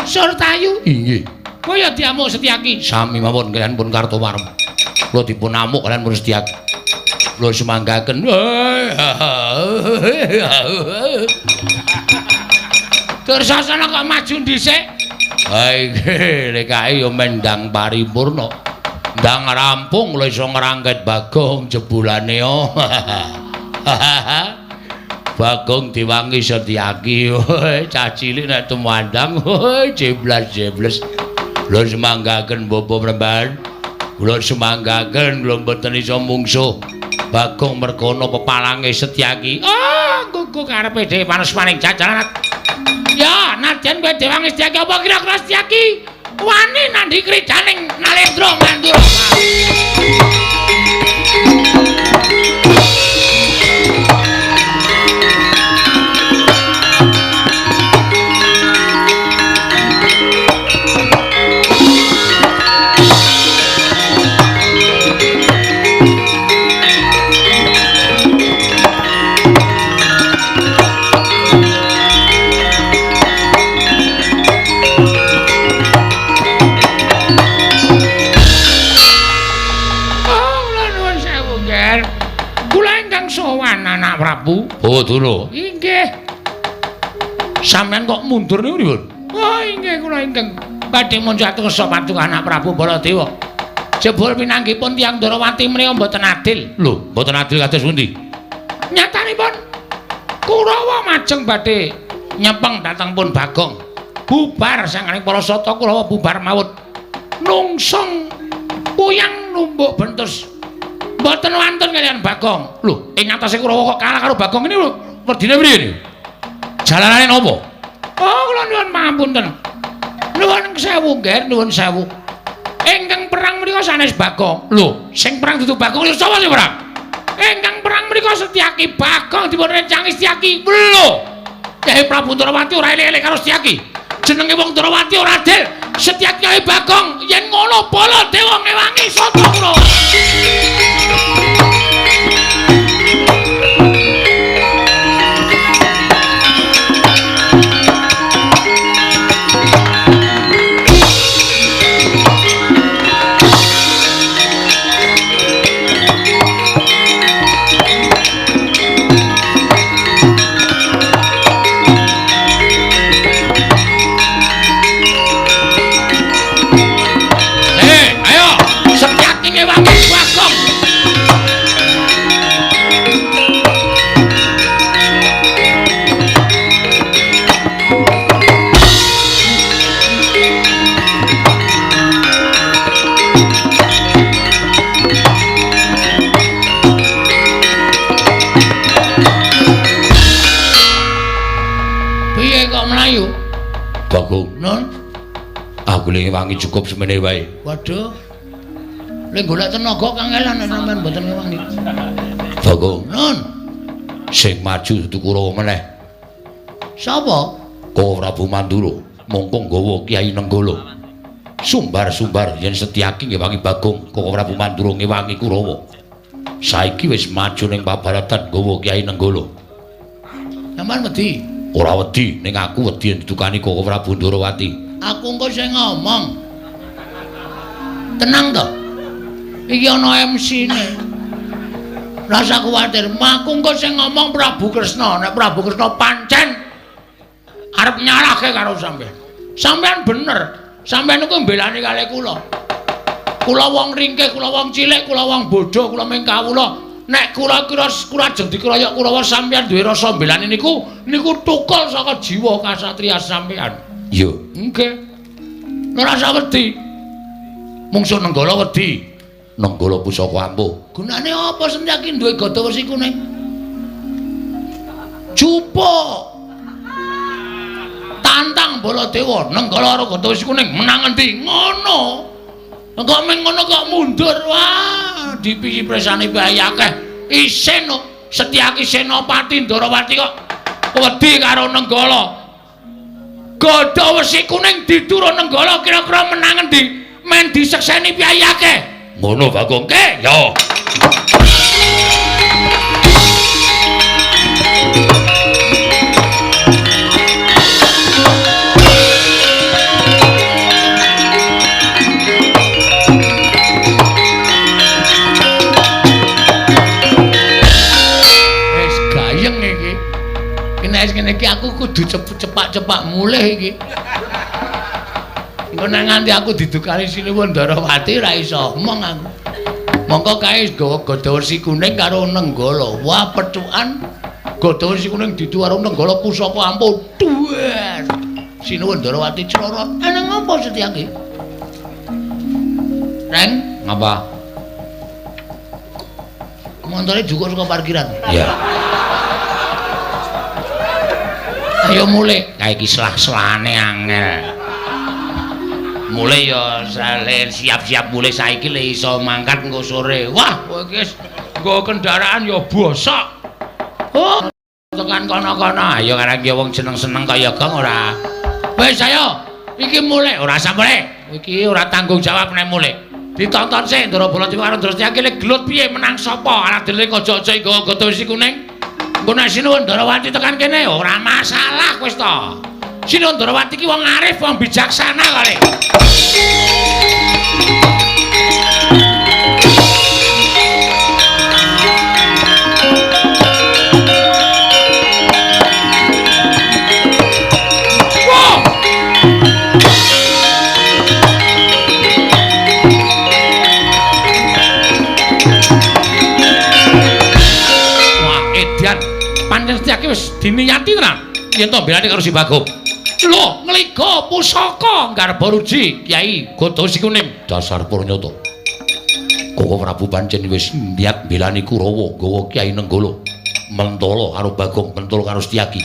Surtayu? Inggih. Kaya diamuk Setyaki. Sami mawon kaliyan pun Kartowarma. Kula dipun amuk kaliyan pun Setyaki. Kula semanggaken. Dursasana kok maju dhisik. Ha iki lek kae ya mendang paripurna. Ndang rampung kula iso ngrangket Bagong jebulane. Bagong diwangi Setyaki. Cah cilik nek tumandang jeblas-jebles. Kula semanggaken Bapak Penemban. Kula semanggaken kula mboten iso mungsuh Bagong mergana pepalange Setyaki. Oh, gugu karepe dhewe panesmaning jajaran. Ya, nadyan kowe dewangi Setyaki apa kira-kira Setyaki wani nandhi kridaning Nalendra Mandura. Prabu. Oh, Durna. Inggih. Sampeyan kok mundur niku pripun? Oh, inggih kula ingkang badhe munjat kersa paduka anak Prabu Baladewa. Jebul pinanggihipun tiyang Ndrawati menika mboten adil. Lho, mboten adil kados pundi? Nyatanipun Kurawa majeng badhe nyepeng dhateng pun Bagong. Bubar sanganing para sata Kurawa bubar mawut. Nungsung puyang numbuk bentus. Mboten wantun kaliyan Bagong. Lho, ing atase Kurawa kok kalah karo Bagong ini lho, werdine priye niku? Jalanane napa? Oh, kula nyuwun pangapunten. Nuwun sewu, Ngger, nuwun sewu. Ingkang perang menika sanes Bagong. Lho, sing perang dudu Bagong, lho sapa sing perang? Ingkang perang menika Setyaki. Bagong dipun rencangi Setyaki. Lho, Kyai Prabu Ndrawati ora elek-elek karo Setyaki. Jenenge wong Ndrawati ora adil. Setyaki karo Bagong yen ngono Baladewa ngewangi sata Kurawa. Ayo, Setyaki ngewangi Bagong. Bagong, non. Aku le ngewangi cukup semene wae. Waduh. Le golek tenaga kangelan nek sampean mboten ngewangi. Bagong, non. Sing maju dudu Kurawa meneh. Sapa? Koko Prabu Mandura, mongko nggawa Kyai Nenggala. Sumbar-sumbar yen Setyaki ngewangi Bagong, Koko Prabu Mandura ngewangi Kurawa. Saiki wis maju ning pabaratan nggawa Kyai Nenggala. Sampeyan wedi? Ora wedi, ning aku wedi yen didukani Koko Prabu Ndorowati. Aku engko sing ngomong. Tenang to. Iki ana MC-ne. Rasa kuwatir, aku engko sing ngomong Prabu Kresna. Nek Prabu Kresna pancen arep nyalahke karo sampeyan. Sampeyan bener. Sampeyan niku mbelani kalih kula. Kula wong ringkih, kula wong cilik, kula wong bodho, kula ming kawula. Nek kula kira kula ajeng dikeroyok Kurawa sampeyan duwe rasa mbelani niku, niku tukul saka jiwa kasatriya sampeyan. Iya, nggih. Ora usah wedi. Mungsuh Nenggala wedi. Nenggala pusaka ampuh. Gunane apa Setyaki duwe gada wesi kuning? Jupuk. Tantang Baladewa, Nenggala karo gada wesi kuning menang endi? Ngono. Kok ming ngono kok mundur. Wah, dipisi presane bae akeh. Isin Setyaki Senopati Ndorowati kok wedi karo Nenggala. Gada wesi kuning diturun Nenggala kira-kira menang endi? Men disekseni piye akeh. Ngono Bagong ke? Ya. Wis gayeng iki. Nek ngene iki aku kudu cepak-cepak mulih iki. Engko nek nganti aku didukani Sinuwun Ndarawati ora iso omong aku. Mongko kae nggawa gada wesi kuning karo Nenggala. Wah, pethukan gada wesi kuning didu karo Nenggala pusaka ampuh. Duwer. Sinuwun Ndarawati crorot. Ana ngapa Setyaki? Reng, ngapa? Montore jukuk saka parkiran. Iya. Ayo mulih. Kae iki selah-selahane angel. Mulih ya siap-siap mulih saiki le iso mangkat engko sore. Wah, kowe iki wis nggo kendaraan ya bosok. Oh, tekan kono-kono. Ayo karang ki wong seneng-seneng kaya gong ora. Wis ayo, iki mulih ora usah mulih. Iki ora tanggung jawab nek mulih. Ditonton sik Ndara Baladewa karo Ndara Setyaki le gelut piye menang sapa? Ala dhewe aja-aja nggawa gada wesi kuning. Engko nek Sinuwun Ndarawati tekan kene ora masalah wis to. Sinuwun Ndarawati ki wong arif, wong bijaksana kali. Wah! Wah, edan. Pancen Setyaki wis diniyati tenan yen to mbelani karo si Bagong. Lho, ngliga pusaka nggarba ruji Kyai Gada Wesi Kuning. Dasar purnyata. Koko Prabu pancen wis niat mbelani Kurawa nggawa Kyai Nenggala. Mentala karo Bagong, mentala karo Setyaki.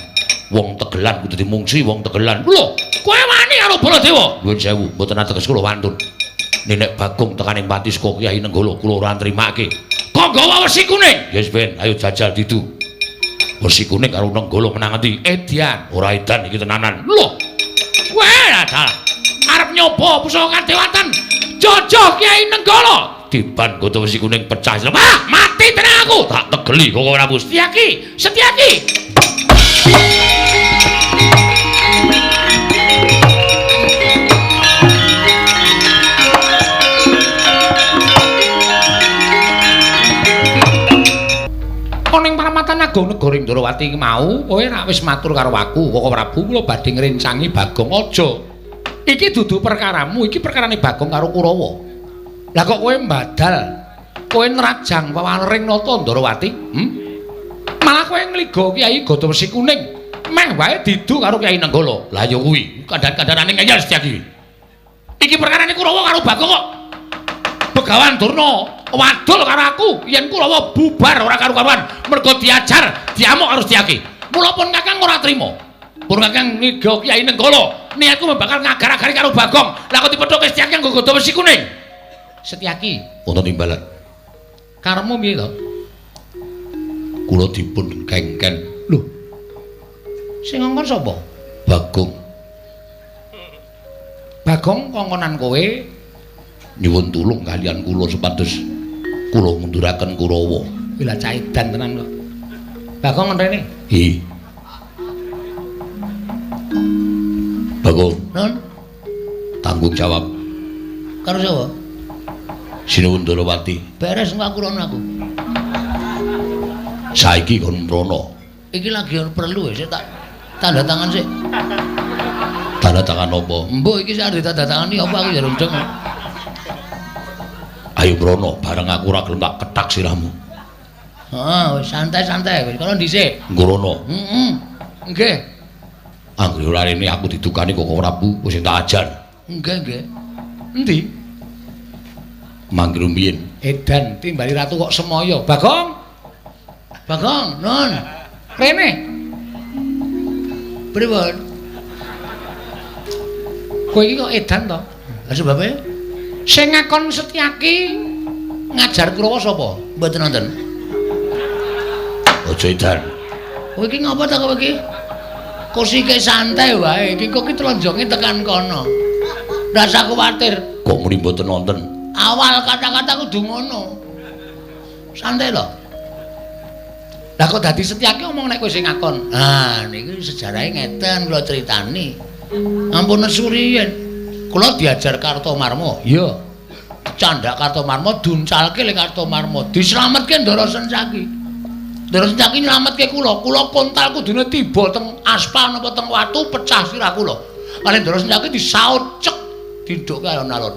Wong tegelan kudu dimungsi wong tegelan. Lho, kowe wani karo Baladewa? Nuwun sewu, mboten ateges kula wantun. Nek Bagong tekaning pati saka Kyai Nenggala kula ora nrimake. Kok nggawa wesi kuning? Yes ben, ayo jajal didu. Wesi kuning karo Nenggala menang endi? Edian. Ora edan iki tenanan. Lho. Kowe dalah arep nyoba pusaka kadewatan. Jojoh Kyai Nenggala. Diban gada wesi kuning pecah. Wah, mati tenan aku. Tak tegeli Koko Prabu. Setyaki, Setyaki. Ning paramatan agung negara Ndorowati mau kowe rak wis matur karo aku Koko Prabu kula badhe ngrencangi Bagong aja. Iki dudu perkaramu, iki perkarane Bagong karo Kurawa. Lah kok kowe mbadal, kowe nrajang wawalering nata Ndorowati? Malah kowe ngliga Kyai Gada Wesi Kuning, meh wae didu karo Kyai Nenggala. Lah ya kuwi, kandhan-kandhanane ngeyel Setyaki. Iki perkarane Kurawa karo Bagong kok. Begawan Durna wadul karo aku yen Kurawa bubar ora karu-karuan mergo diajar diamuk karo Setyaki. Mula pun Kakang ora trima. Purun Kakang ngiga Kyai Nenggala. Niatku bakal ngagar-agari karo Bagong. Lah kok dipethuke Setyaki nggo gada wesi kuning. Setyaki, wonten timbalan. Karepmu piye to? Kula dipun kengken. Lho. Sing ngongkon sapa? Bagong. Bagong kongkonan kowe nyuwun tulung kalian kula supados kula ngunduraken Kurawa. Kuwi lah cah edan tenan kok. Bagong rene? Nggih. Bagong, nun tanggung jawab. Karo sapa? Sinuwun Ndorowati. Beres engko aku rono aku. Saiki kon mrono. Iki lagi perlu ya, tak tanda tangan sik. Tanda tangan apa? Mbok iki sak ditandatangani apa aku ya rundeng. Ayo mrono, bareng aku ora gelem tak kethak sirahmu. Heeh, wis santai-santai wis kono dhisik. Nggrono. Heeh. Nggih. Anggere ora rene aku didukani Koko Prabu wis tak ajar. Nggih, nggih. Endi? Mangke rumiyin. Edan timbali ratu kok semaya. Bagong. Bagong, nun. Rene. Pripun? Kowe iki kok edan to? Lah sebabe? Sing ngakon Setyaki ngajar Kurawa sapa? Mboten wonten. Aja edan. Kowe iki ngapa ta kowe iki? Kosike santai wae, iki kok ki tlenjonge tekan kono. Rasa kuwatir. Kok muni mboten wonten? Awal kata-kata kudu ngono. Santai lho. Lah kok dadi Setyaki omong nek kowe sing ngakon. Ah niki sejarahe ngeten kula critani. Ampun nesu riyen. Kula diajar Kartomarma. Iya. Candhak Kartomarma duncalke le Kartomarma. Dislametke Ndara Sencaki. Ndara Sencaki nylametke kula. Kula kontal kudune tiba teng aspal napa teng watu pecah sirah kula. Kali Ndara Sencaki disaut cek didhukke alon-alon.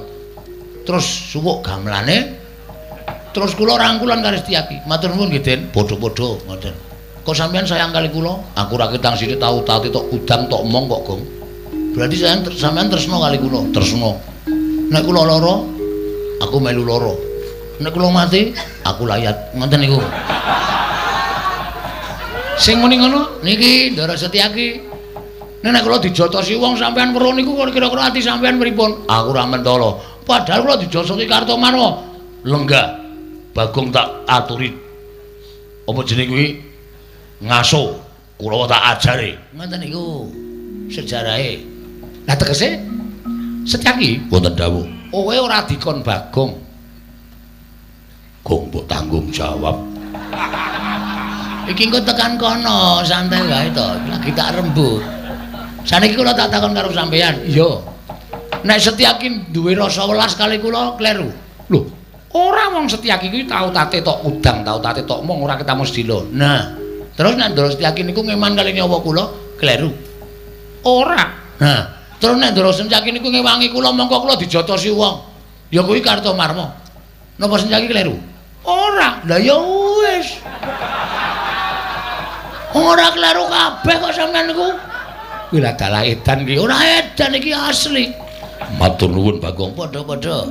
Terus suwuk gamelane. Terus kula rangkulan karo Setyaki. Matur nuwun nggih, Den. Padha-padha ngoten. Kok sampean sayang kali kula? Aku ra ketang sithik tau tati tok udang tok omong kok, Gong. Berarti sampean tresna kali kula, tresna. Nek kula lara, aku melu lara. Nek kula mati, aku layat. Ngoten niku. Sing muni ngono niki Ndara Setyaki. Nek kula dijotosi wong sampean weruh niku kira-kira ati sampean pripun? Aku ora mentala. Padahal kula dijotosi Kartomarma. Lenggah. Bagong tak aturi. Apa jenenge kuwi? Ngaso. Kurawa tak ajare. Ngoten niku sejarahe. Lah tegese Setyaki wonten dawuh, kowe ora dikon Bagong. Gong mbok tanggung jawab. Iki engko tekan kono, santai wae to. Lagi tak rembug. Saniki kula tak takon karo sampeyan. Iya. Nek Setyaki duwe rasa welas kali kula kleru. Lho, ora wong Setyaki kuwi tau tate tok udang, tau tate tok mong ora ketemu sedilo. Nah, terus nek Ndara Setyaki niku ngeman kali nyawa kula kleru. Ora. Nah, terus nek Ndara Setyaki niku ngewangi kula mongko kula dijotosi wong. Ya kuwi Kartomarma. Napa Setyaki kleru? Ora. Lah ya wis. Ora kleru kabeh kok sampean niku. Kuwi lah dalah edan iki. Ora edan iki asli. Matur nuwun Bagong. Padha-padha.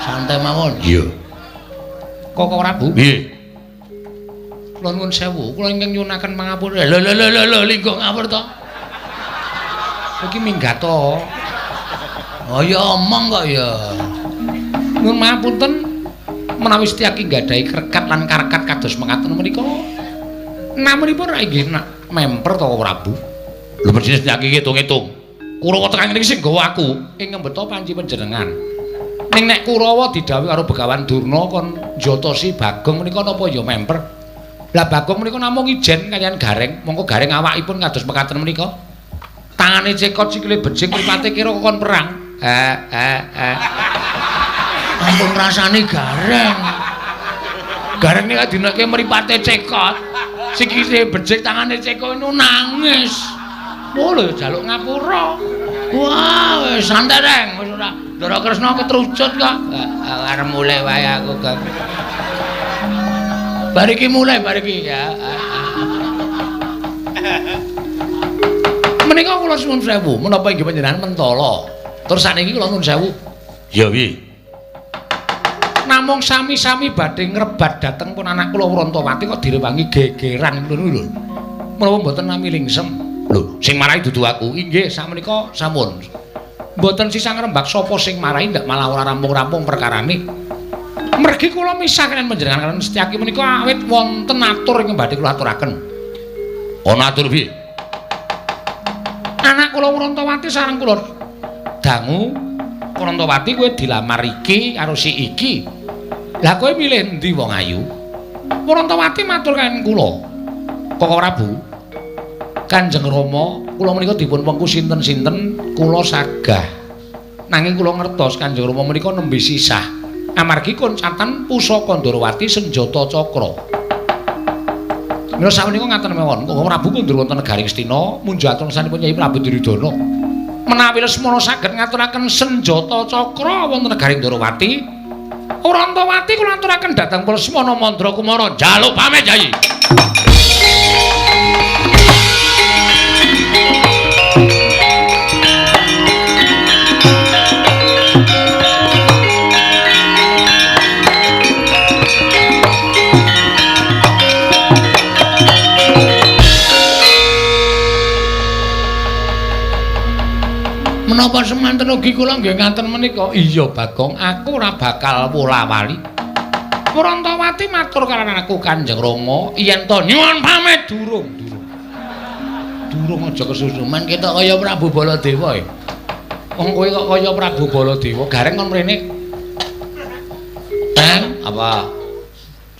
Santai mawon. Iya. Koko Prabu. Nggih. Kula nuwun sewu, kula ingkang nyuwunaken pangapura. Lho lho lho lho linggo ngawur to. Iki minggat to. Oh ya omong kok ya. Nuwun mapunten menawi Setyaki nggadahi krekat lan karekat kados mekaten menika. Namunipun ra inggih nak memper to Prabu. Lho mesti Setyaki ngitung-ngitung. Kurawa tekan ngene iki sing gawa aku ing ngembeta panci panjenengan. Ning nek Kurawa didhawuhi karo Begawan Durna kon njotosi Bagong menika napa ya memper. Lah Bagong menika namung ijen kaliyan Gareng, mongko Gareng awakipun kados mekaten menika. Tangane cekot sikile bejing mripate kira kon perang. Ampun rasane Gareng. Gareng nek dineke mripate cekot, sikile bejing tangane cekot niku nangis. Oh lho jaluk ngapura. Wah, wis santai reng, wis ora. Ndara Kresna ketrucut kok. Arep mulih wae aku, Kang. Bar iki mulih, bar iki ya. Menika kula suwun sewu, menapa inggih panjenengan mentala. Terus sakniki kula nuwun sewu. Ya piye? Namung sami-sami badhe ngrebat dhateng pun anak kula Wrantawati kok direwangi gegeran ngono lho. Menapa mboten nami lingsem? Lho, sing marahi dudu aku. Inggih, sakmenika sampun. Mboten sisah ngrembak sapa sing marahi ndak malah ora rampung-rampung perkarane. Mergi kula misah kaliyan panjenengan kaliyan Setyaki menika awit wonten atur ingkang badhe kula aturaken. Ana atur piye? Anak kula Wurantawati sareng kula dangu Wurantawati kowe dilamar iki karo si iki. Lah kowe milih endi wong ayu? Wurantawati matur kaliyan kula. Koko Prabu, Kanjeng Rama, kula menika dipun wengku sinten-sinten kula sagah. Nanging kula ngertos Kanjeng Rama menika nembe sisah. Amargi koncatan pusaka Ndorowati senjata cakra. Mila sakmenika ngaten mawon, Koko Prabu kundur wonten negari Ngastina, munjatur sanipun Kyai Prabu Duryudana. Menawi Lesmana saged ngaturaken senjata cakra wonten negari Ndorowati, Wurantawati kula aturaken dhateng Lesmana Mandra Kumara njaluk pamit Kyai. Menapa semanten ugi kula nggih ngaten menika? Iya Bagong, aku ora bakal wola-wali. Wurantawati matur karo aku Kanjeng Rama yen to nyuwun pamit durung, durung. Durung aja kesusu men ketok kaya Prabu Baladewa e. Wong kowe kok kaya Prabu Baladewa, gareng kon mrene. Teng apa?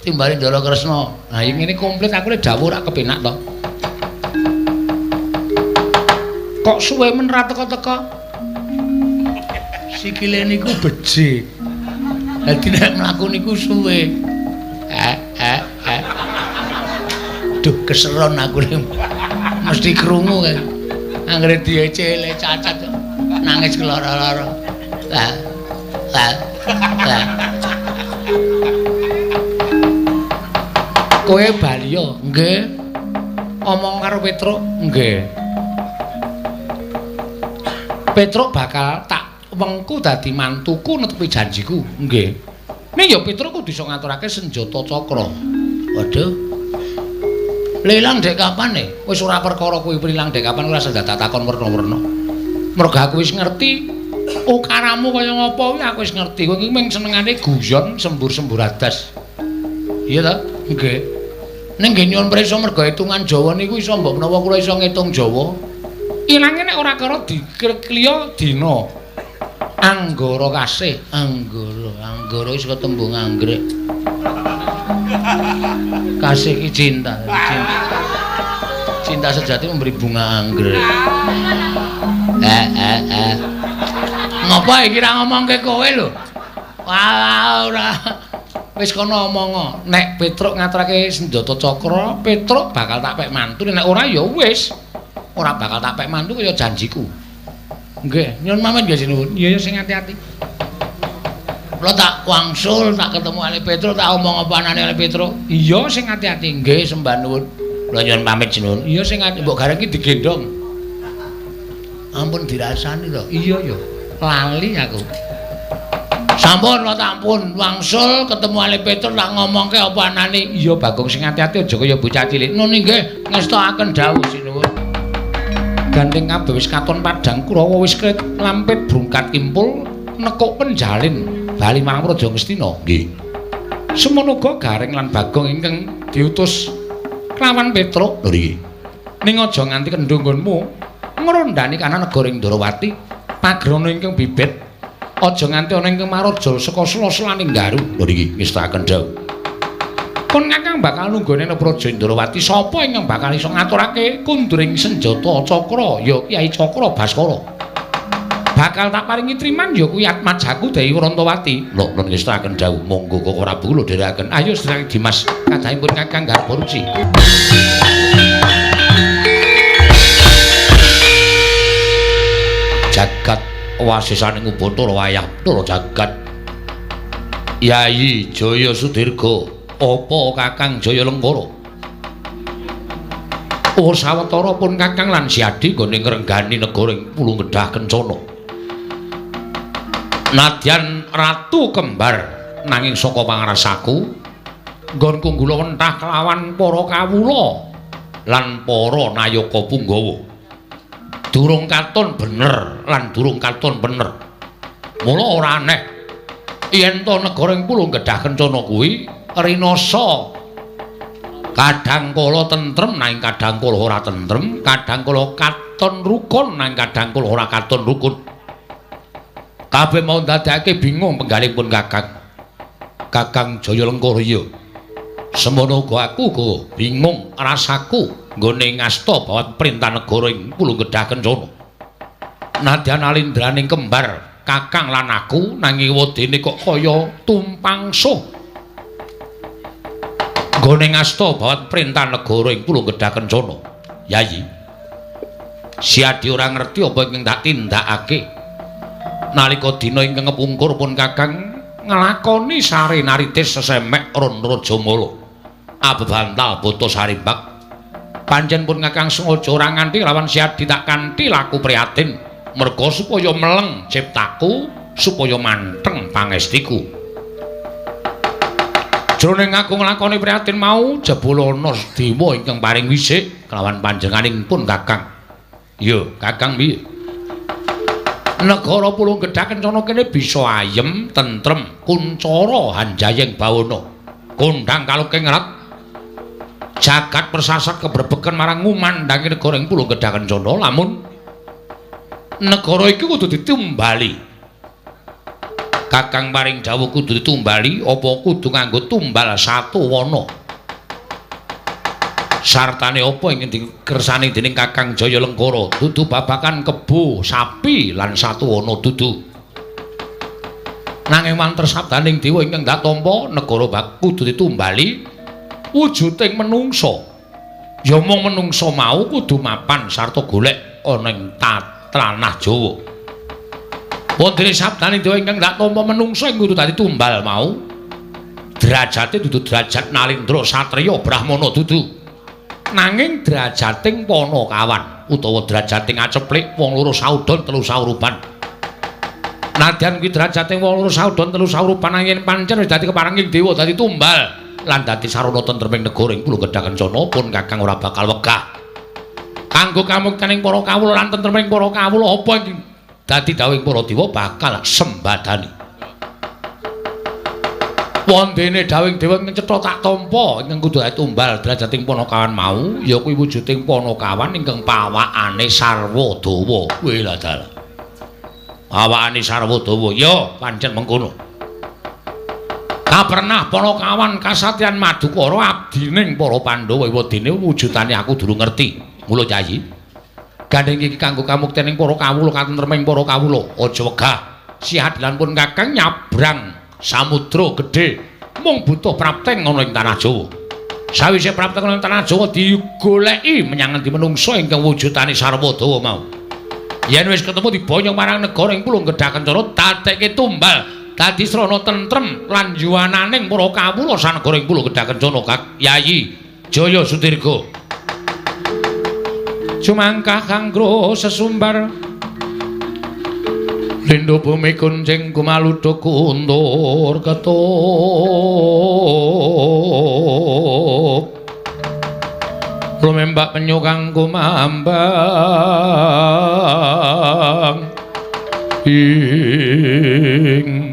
Timbali Ndara Kresna. Nah ngene komplit aku lek dawuh ora kepenak to. Kok suwe men ra teka-teka? Sikile niku becik. Dadi nek mlaku niku suwe. Duh keseron aku nek mesti krungu kae. Anggere diecele cacat nangis keloro-loro. Lah. Lah. Lah. Kowe bali yo? Nggih. Omong karo Petruk? Nggih. Petruk bakal tak wengku dadi mantuku netepi janjiku. Nggih. Ning ya Petruk kudu iso ngaturake senjata cakra. Waduh. Lilang dek kapan e? Wis ora perkara kuwi lilang dek kapan ora usah takon werna-werna. Mergo aku wis ngerti ukaramu kaya ngapa kuwi aku wis ngerti. Kowe iki mung senengane guyon sembur-sembur adas. Iya ta? Nggih. Ning nggih nyuwun prisa mergo hitungan Jawa niku iso mbok menawa kula iso ngitung Jawa. Ilange nek ora karo dikliya dina. Anggara kasih, anggara, anggara wis ketembung anggrek. Kasih ki cinta, cinta. Cinta sejati memberi bunga anggrek. Ngopo iki ra ngomongke kowe lho? Wah, ora. Wis kono omong. Nek Petruk ngaturake senjata cakra, Petruk bakal tak pek mantu. Nek ora ya wis. Ora bakal tak pek mantu kaya janjiku. Nggih, nyuwun pamit nggih sinuwun. Iya ya sing ati-ati. Kula tak wangsul, tak ketemu Ali Petruk, tak omong apa anane Ali Petruk. Iya sing ati-ati. Nggih, sembah nuwun. Kula nyuwun pamit sinuwun. Iya sing ati mbok gareng iki digendhong. Ampun dirasani to. Iya ya. Lali aku. Sampun kula tampun wangsul ketemu Ali Petruk tak ngomongke apa anane. Iya Bagong sing ati-ati aja kaya bocah cilik. Nun nggih ngestokaken dawuh sinuwun. Gandeng kabeh wis katon padhang Kurawa wis kret lampit brungkat kimpul nekuk penjalin bali marang Praja Ngastina. Nggih. Semono uga Gareng lan Bagong ingkang diutus kelawan Petruk. Lho iki. Ning aja nganti kendho nggonmu ngrondani kana negara ing Ndorowati pagrana ingkang bibit aja nganti ana ingkang maraja saka sela-selaning garu. Lho iki ngestakaken dawuh. Pun kakang bakal nunggone nang Praja Ndorowati sapa ingkang bakal iso ngaturake kunduring senjata cakra ya Kyai Cakra Baskara. Bakal tak paringi triman ya kuwi atmajaku Dewi Wurantawati. Lho nun ngestakaken dawuh monggo Koko Prabu kula dherekaken. Ayo sedherek Dimas kadhahipun kakang garba ruci. Jagat wasisaning Ubatara wayah Bathara jagat. Yayi Jaya Sudirga apa Kakang Jaya Lengkara? Oh sawetara pun Kakang lan Siadi nggone ngrenggani negara ing Pulung Gedhah Kencana. Nadyan Ratu Kembar nanging saka pangrasaku nggonku nggula wentah kelawan para kawula lan para nayaka punggawa. Durung katon bener lan durung katon bener. Mula ora aneh yen to negara ing Pulung Gedhah Kencana kuwi rinasa kadang kala tentrem nanging kadang kala ora tentrem, kadang kala katon rukun nanging kadang kala ora katon rukun. Kabeh mau ndadekake bingung penggalipun Kakang. Kakang Jaya Lengkara iya. Semono uga aku uga bingung rasaku nggone ngasta bawat perintah negara ing Pulung Gedhah Kencana. Nadyan alindraning kembar Kakang lan aku nanging wedene kok kaya tumpangsuh. Nggone ngasta bawat perintah negara ing Pulung Gedhah Kencana. Yayi, Siadi ora ngerti apa ingkang tak tindakake. Nalika dina ingkang kepungkur pun Kakang nglakoni sare naritis sesemek Ron Rajamala. Abebantal bata sarimbak. Pancen pun Kakang sengaja ora nganti lawan Siadi tak kanthi laku prihatin merga supaya meleng ciptaku, supaya manteng pangestiku. Jroning aku nglakoni prihatin mau jebul ana dewa ingkang paring wisik kelawan panjenenganing pun Kakang. Ya, Kakang piye? Negara Pulung Gedhah Kencana kene bisa ayem, tentrem, kuncara hanjayeng bawana. Kondhang kaluking rat jagat persasat kebrebegen marang ngumandhangi negara ing Pulung Gedhah Kencana lamun negara iki kudu ditumbali. Kakang paring dawuh kudu ditumbali apa kudu nganggo tumbal satu wana. Sartane apa ingkang dikersani dening Kakang Jaya Lengkara dudu babakan kebo, sapi lan satu wana dudu. Nanging wanter sabdaning dewa ingkang dak tampa negara bak kudu ditumbali wujuding menungsa. Ya mung menungsa mau kudu mapan sarta golek ana ing tanah Jawa. Wondene sabdaning dewa ingkang dak tampa menungsa ing kudu dadi tumbal mau derajate dudu derajat nalindra satriya brahmana dudu. Nanging derajating panakawan utawa derajating aceplik wong loro saudon telu sauruban. Nadyan kuwi derajating wong loro saudon telu sauruban nanging pancen wis dadi keparenging dewa dadi tumbal lan dadi sarana tentreming negara ing Pulung Gedhah Kencana pun Kakang ora bakal wegah. Kanggo kamuktening para kawula lan tentreming para kawula apa ing dadi dawuhing para dewa bakal sembadani. Wondene dawuhing dewa ingkang cetha tak tampa ingkang kudu tumbal derajating panakawan mau ya kuwi wujuding panakawan ingkang pawakane sarwa dawa. Weh lah dalah. Pawakane sarwa dawa ya pancen mengkono. Kapernah panakawan kasatriyan Madukara abdining para Pandhawa wedene wujudane aku durung ngerti. Mula Yayi, gandeng iki kanggo kamuktening para kawula katentreming para kawula. Aja wegah. Siadilan pun Kakang nyabrang samudra gedhe mung butuh prapteng ana ing tanah Jawa. Sawise prapteng ana ing tanah Jawa digoleki menyang endi menungsa ingkang wujudane sarwa dawa mau. Yen wis ketemu diboyong marang negara ing Pulung Gedhah Kencana dadekke tumbal dadi srana tentrem lan yuwananing para kawula sanegara ing Pulung Gedhah Kencana. Kak Yayi Jaya Sudirga. Sumangkah kanggo sesumbar Lindo bumi kuncing kumaluduk kuntur ketup lumembak penyu kang kumambang ing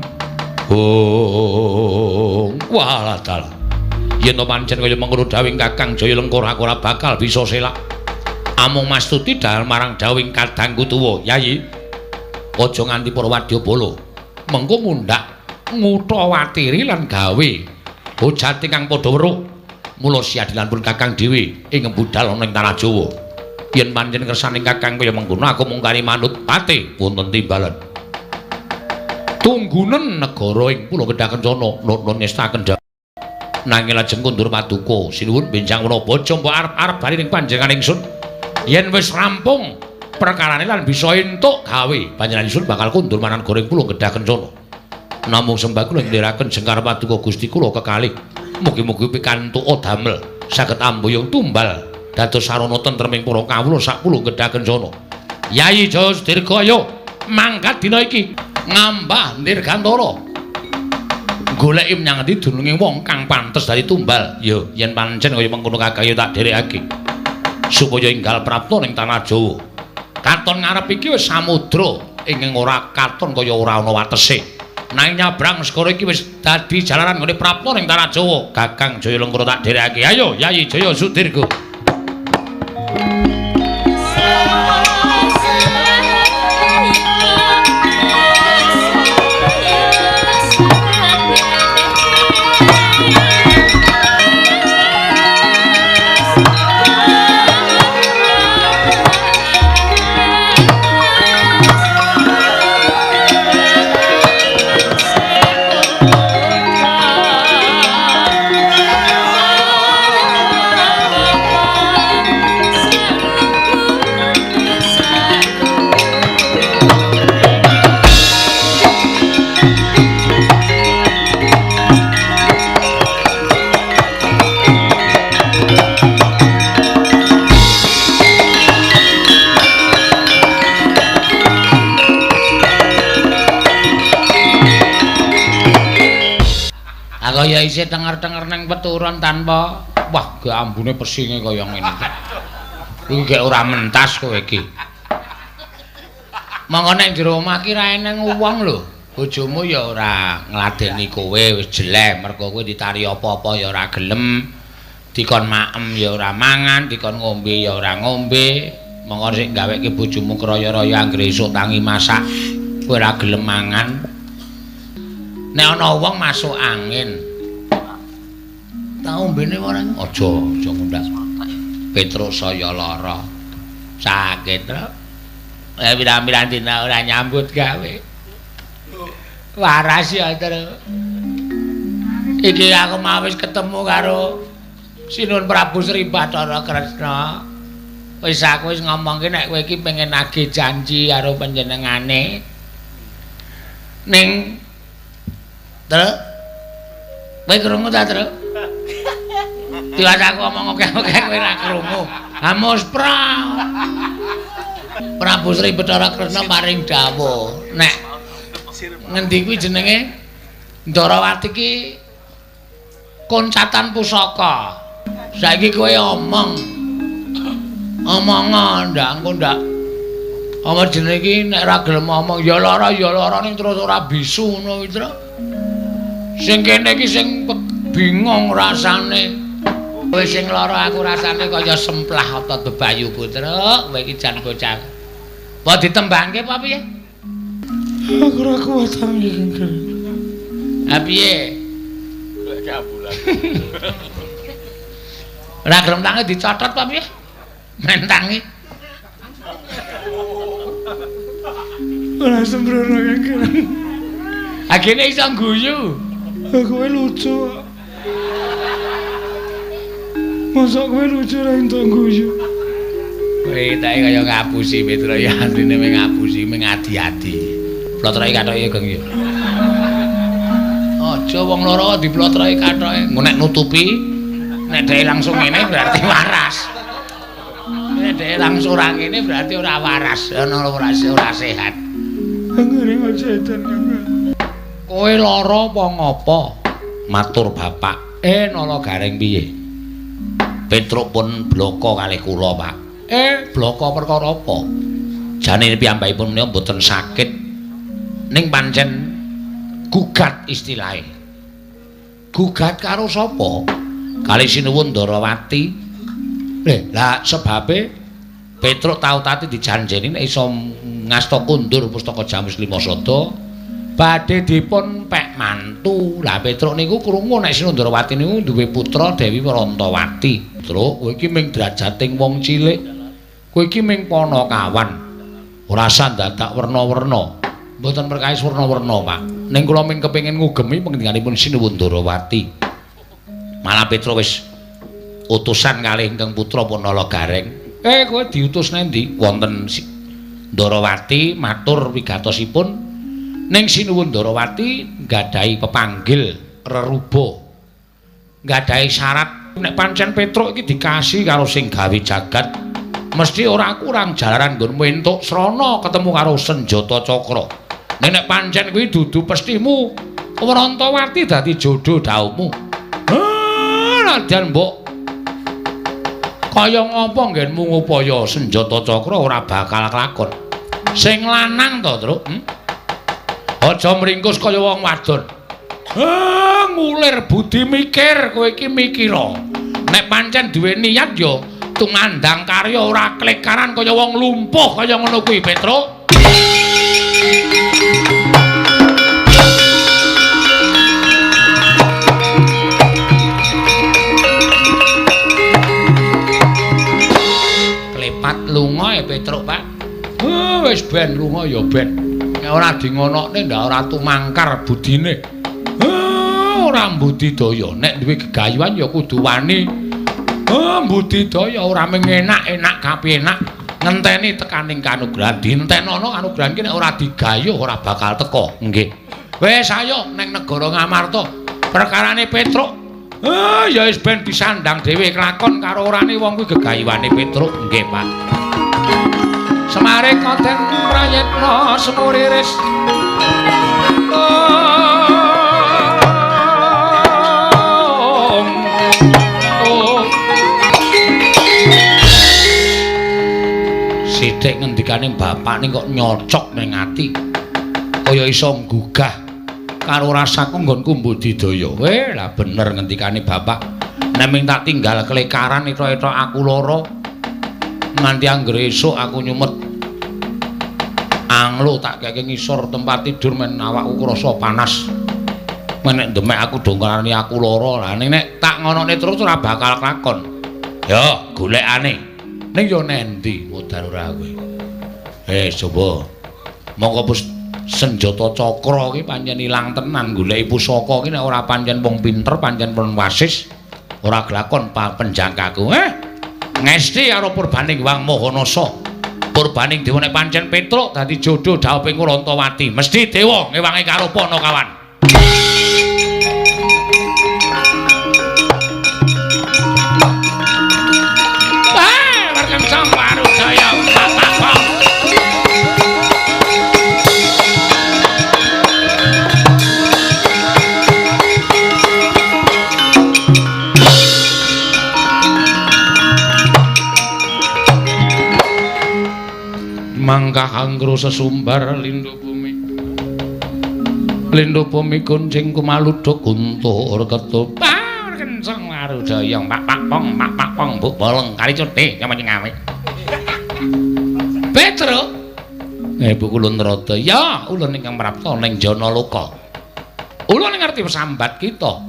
hong. Walah dalah, yen to pancen kaya mengkono dawuhing Kakang Jaya Lengkara aku ora bakal bisa selak. Amung mastuti dahar marang dawuhing kadangku tuwa. Yayi, aja nganti para wadyabala mengko mundhak ngutawatiri lan gawe hojate kang padha weruh. Mula siadilan pun Kakang dhewe ing budal ana ing tanah Jawa. Yen pancen kersaning Kakang kaya mengkono aku mung kari manut pate wonten timbalan. Tunggunen negara ing Pulo Gedhah Kencana nunun ngestaken nanging lajeng kundur paduka sinuwun benjang menapa aja mbok arep-arep bali ning panjenengan ingsun. Yen wis rampung perkarane lan bisa entuk gawe panjenengan ingsun bakal kundur marang negara ing Pulo Gedhah Kencana. Namung sembah kula ngliraken jengkar paduka Gusti kula kekalih. Mugi-mugi pikantuk damel saged ambuyung tumbal dados sarana tentreming para kawula sak Pulo Gedhah Kencana. Yayi Jaya Sudirga ayo mangkat dina iki ngambah Dirgantara. Goleki menyang endi dununge wong kang pantes dadi tumbal. Ya yen pancen kaya mengkono Kakang ya tak dherekake supaya enggal prapta ning tanah Jawa. Katon ngarep iki wis samudra ingkang ora katon kaya ora ana watese. Nanging nyabrang segara iki wis dadi jalaran nggone prapta ning Tanah Jawa. Kakang Jaya Lengkura tak dherekake. Ayo Yayi Jaya Sudirga. Kaya isih tenger-tenger ning peturon tanpa wah gek ambune pesinge kaya ngene. Iki gek ora mentas kowe iki. Monggo nek jero omah ki ra eneng wong lho. Bojomu ya ora ngladeni kowe wis jeleh mergo kowe ditari apa-apa ya ora gelem. Dikon maem ya ora mangan, dikon ngombe ya ora ngombe. Monggo sik gaweke bojomu kraya-raya anggere esuk tangi masak kowe ora gelem mangan. Nek ana wong masuk angin. Ta ombene ora? Aja, aja ngundang. Petruk saya lara. Sakit, Truk. Pirang-pirang dina ora nyambut gawe. Waras ya, Truk. Iki aku mau wis ketemu karo Sinuwun Prabu Sri Bathara Kresna. Wis aku wis ngomongke nek kowe iki pengen nagih janji karo panjenengane. Ning Truk. Kowe krungu ta, Truk? Tiwas aku omong oke-oke kowe ora krungu. Amos Prabu Sri Bathara Kresna paring dawuh nek ngendi kuwi jenenge Ndarawati ki koncatan pusaka. Saiki kowe omong. Omongan ndak engko ndak. Apa jenenge iki nek ora gelem omong ya lara ning terus ora bisu ngono kuwi, Truk. Sing kene iki sing bingung rasane. Kowe sing lara aku rasane kaya semplah otot bebayu putra. Kowe iki jan bocah. Apa ditembangke apa piye? Aku ora kuat tangi. Ha piye? Lek ambulan. Ora gelem tangi dicotot apa piye? Men tangi. Ora sembrono kang. Agene iso guyu. Kowe lucu. Mosok kowe lucu ra entuk guyu. Kowe tak kaya ngapusi Petro ya asline mung ngapusi mung adi-adi. Plotroke kathoke ya Geng ya. Aja wong loro diplotroke kathoke. Engko nek nutupi nek dhek langsung ngene berarti waras. Nek dhek langsung ora ngene berarti ora waras, ana ora sehat. Anggere aja edan Kang. Kowe lara apa ngapa? Matur bapak. Nala Gareng piye? Petruk pun bloko kalih kula, Pak. Bloko perkara apa? Jane piyambakipun menika mboten sakit. Ning pancen gugat istilahe. Gugat karo sapa? Kali Sinuwun Ndarawati. Lah sebabe Petruk tau tati dijanjeni nek iso ngasta kundur pustaka Jamus Lima Sada badhe dipun pek mantu. Lah Petruk niku krungu nek Sinuwun Ndarawati niku duwe putra Dewi Warantawati. Truk, kowe iki ming drajating wong cilik. Kowe iki ming panakawan. Ora usah dadak werna-werna. Mboten perkawis werna-werna, Pak. Ning kula ming kepengin ngugemi pangendinganipun Sinuwun Ndarawati. Malah Petruk wis utusan kalih ingkang putra Punala Gareng. Kowe diutus nendi? Wonten Ndarawati matur wigatosipun ning Sinuwun Ndarawati nggadahi pepanggil reruba. Nggadahi syarat nek pancen Petruk iki dikasih karo sing gawe jagat mesti ora kurang jalaran nggonmu entuk srana ketemu karo senjata cakra. Ning nek pancen kuwi dudu pestimu Warantawati dadi jodho dhaumu. Nadyan mbok Kaya ngapa nggenmu ngupaya senjata cakra ora bakal kelakon. Sing lanang to, Truk? Aja mringkus kaya wong wadon. Ngulir budi mikir, kowe iki mikira. Nek pancen duwe niat ya tumandang karya ora klekaran kaya wong lumpuh kaya ngono kuwi, Petruk. Klepat lunga e Petruk, Pak. Wis ben lunga ya ben. Nek ora dingonokne ndak ora tumangkar budine. Ora mbudidaya. Nek duwe gegayuhan ya kudu wani. Mbudidaya ora mung enak-enak kapiyenak ngenteni tekaning kanugrahan. Dintenono kanugrahan ki nek ora digayuh ora bakal teka. Nggih. Wis ayo neng negara Ngamarta. Perkarane Petruk. Ya wis ben disandang dhewe kelakon karo orane wong kuwi gegayuhane Petruk. Nggih, Pak. Semare koden prayitna semuriris. Sithik ngendikane bapak ning kok nyocok ning ati. Kaya iso nggugah karo rasaku nggonku mbudidaya. Lah bener ngendikane bapak. Nek ming tak tinggal klekaran etok-etok aku lara. Nganti anggere esuk aku nyumet anglo tak keke ngisor tempat tidur men awakku krasa panas. Men nek ndemek aku dongkarane aku lara. Lah ning nek tak ngonokne terus ora bakal kelakon. Ya golekane. Ning yo nendi modar ora kowe. Coba. Mongko senjata cakra ki pancen ilang tenan goleki pusaka ki nek ora pancen wong pinter, pancen wong wasis ora glakon penjangkaku. Ngesti karo purbaning Wang Mahanasa. Purbaning dewa nek pancen Petruk dadi jodho dhawuhing Kurantawati. Mesti dewa ngewangi karo Panakawan. Werkencang Warujaya Papapong. Mangkah angro sesumbar lindu bumi. Lindu bumi kuncing kumaluduk guntur ketup. Kenceng Warujaya pak pak pong pak pak pong buk bolong kali cuti nyama nyengawe. Petruk. Bu kulun rada. Ya, ulun ingkang prapta ning Janaloka. Ulun ngerti sambat kita.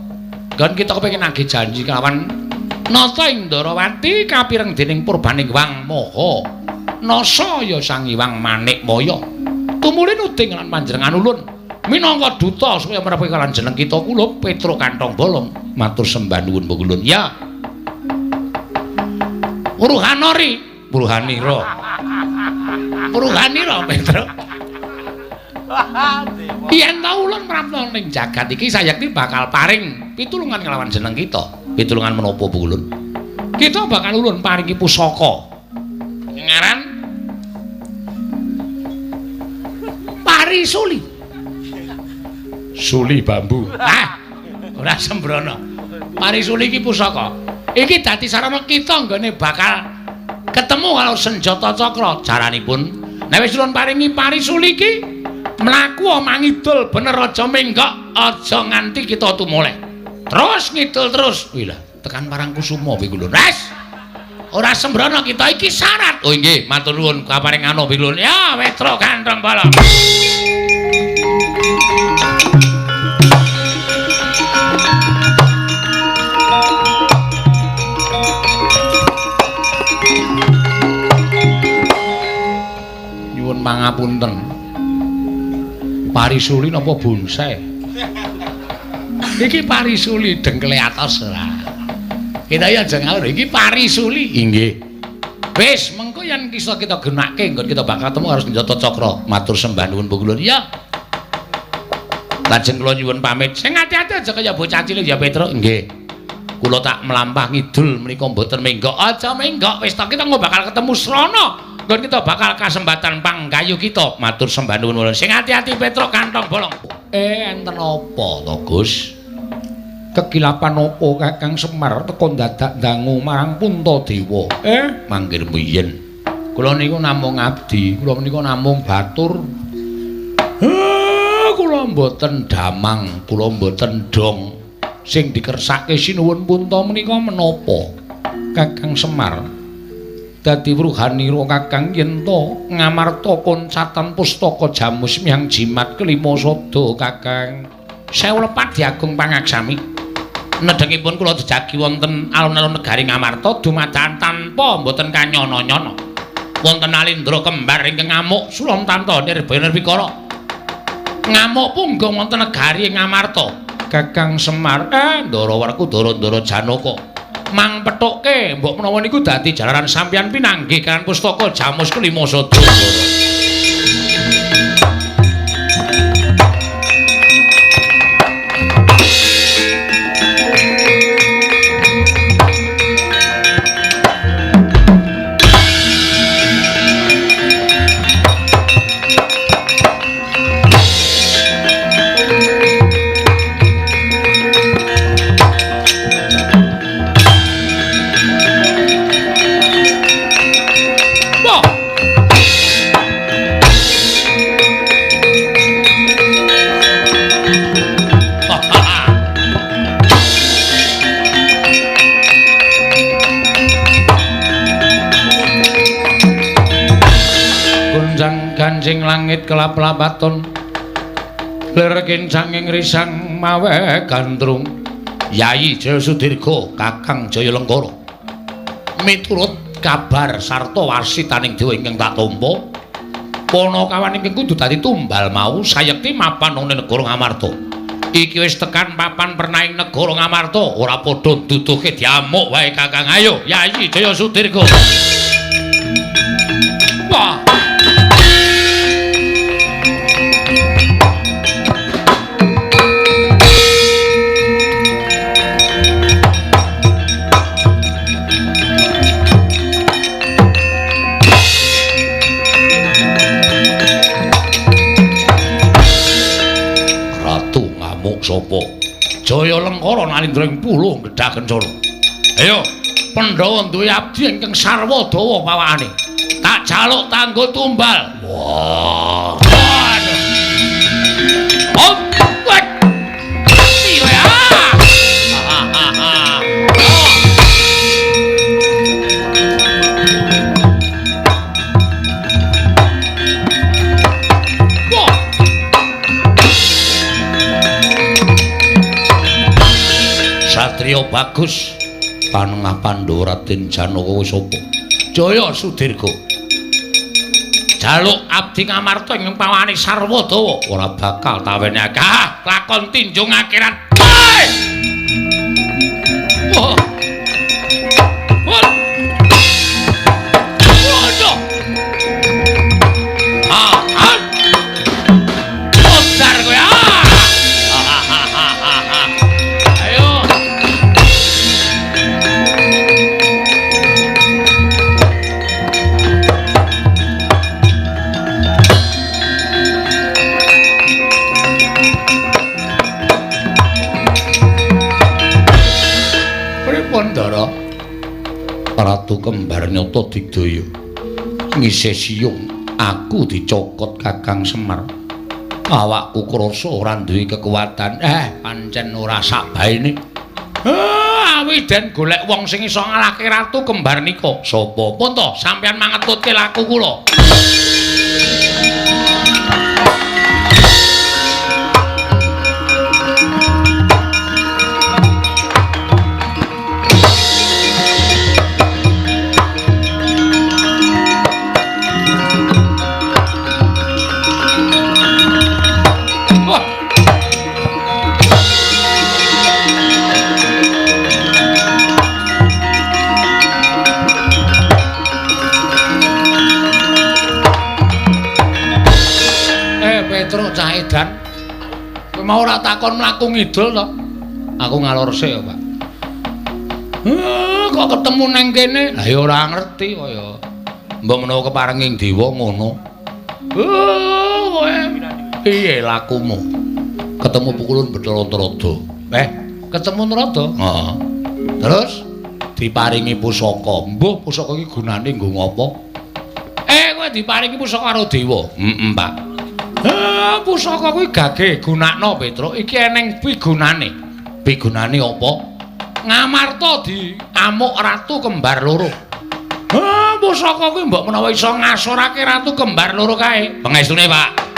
Gon kita kepengin nagih janji kelawan Nata Indarawati kapireng dening purbaning Wang Maha. Nasa ya Sang Hyang Manikmaya. Tumuli nuding lan panjenengan ulun minangka duta supaya mrepe kalian jeneng kita kula Petruk Kantong Bolong matur sembah nuwun ulun. Ya. Uruhanori, Uruhanira. Uruhanira Petruk. Yen ta ulun prapta ning jagat iki sayekti bakal paring pitulungan kelawan jeneng kita. Pitulungan menapa ulun? Kita bakal ulun paringi pusaka. Ngaran Parisuli. Suli bambu. Ora sembrono. Parisuli iki pusaka. Iki dadi sarana kita nggone bakal ketemu karo senjata cakra. Caranipun nek wis ulun paringi parisuli iki mlaku mangidul bener aja menggok, aja nganti kita tumoleh. Terus ngidul terus. Wih lah, tekan Parangkusuma piye lho. Wes. Ora sembrono kita iki syarat. Oh nggih, matur nuwun kaparing ana pilun. Ya, Petruk Kantong Bolong. Nyuwun pangapunten. Parisuli napa bonsai? Iki parisuli dengkle atos ora. Kita ya aja ngawur iki parisuli. Inggih. Wis mengko yen kisah kita genake nggon kita bakal ketemu harus senjata cakra. Matur sembah nuwun Pungkulun. Ya. Lajeng kula nyuwun pamit. Sing ati-ati aja kaya bocah cilik ya Petruk. Nggih. Kula tak mlampah ngidul menika mboten menggok. Aja menggok wis ta kita engko bakal ketemu srana. Nggon kita bakal kasembatan panggayu kita. Matur sembah nuwun. Sing ati-ati Petruk Kantong Bolong. Enten apa to, Gus? Kekilapan apa Kakang Semar teka dadak dangu marang Puntadewa? Manggil mbiyen. Kula niku namung abdi, kula menika namung batur. Kula mboten damang, kula mboten dong. Sing dikersake sinuwun Punta menika menapa? Kakang Semar. Dadi wruhanira Kakang yen to Ngamarta koncatan pustaka jamus miang jimat kelima sada Kakang. Sewu lepat diagung pangaksami. Nedhengipun kula jejagi wonten alun-alun negari Ngamarta dumadakan tanpa mboten kanyana-nyana. Wonten alindra kembar ingkang ngamuk Sulamtanta Nirbaya Nirwikara. Ngamuk punggung wonten negari Ngamarta. Kakang Semar, Ndara Werkudara Ndara Janaka. Mang pethukke mbok menawa niku dadi jalaran sampeyan pinanggih kaliyan pustaka jamus kelima sada. Ganjing langit kelap-lapaton lir kincanging risang mawe gandrung. Yayi Jaya Sudirga Kakang Jaya Lengkara, miturut kabar sarta wasitaning dewa ingkang tak tampa, panakawan ingkang kudu dadi tumbal mau sayekti mapan ing negara Ngamarta. Iki wis tekan papan pernaing negara Ngamarta, ora padha nduduhke diamuk wae Kakang. Ayo Yayi Jaya Sudirga. Wah. Sapa? Jaya Lengkara nalindra ing puluh gedhah kencana. Ayo, Pandhawa duwe abdi ingkang sarwa dawa pawakane. Tak jaluk tanggo tumbal. Wah. Waduh. Oh, wek. Mati kowe ah. Satria bagus panengah Pandhawa Raden Janaka wis sapa? Jaya Sudirga. Jaluk abdi Ngamarta ing pawane sarwa dawa ora bakal tawenake. Ah, lakon tinjung akhirat. Wah. Wah. Waduh. Ah, ah. Modar kowe ah. Ayo. Pripun, Ndara? Ratu kembar nyata digdaya. Ngisih siyung aku dicokot Kakang Semar. Awakku krasa ora duwe kekuatan. Pancen ora sakbaene. Awi den golek wong sing iso ngalahke Ratu Kembar nika. Sapa? Pun to, sampeyan mangetutke laku kula. Petruk cah edan. Kowe mau ora takon mlaku ngidul to? Aku ngalor sik ya, Pak. Kok ketemu nang kene? Lah ya ora ngerti kok ya. Mbok menawa keparenging dewa ngono. Kowe piye lakumu? Ketemu pukulun Bathara Antarada. Ketemu Narada. Heeh. Terus diparingi pusaka. Mbuh pusaka iki gunane nggo ngopo? Kowe diparingi pusaka karo dewa. Heeh, Pak. Pusaka kuwi gage gunakno, Petruk. Iki eneng pigunane. Pigunane apa? Ngamarta diamuk ratu kembar loro. Pusaka kuwi mbok menawa iso ngasorake ratu kembar loro kae. Pengestune, Pak.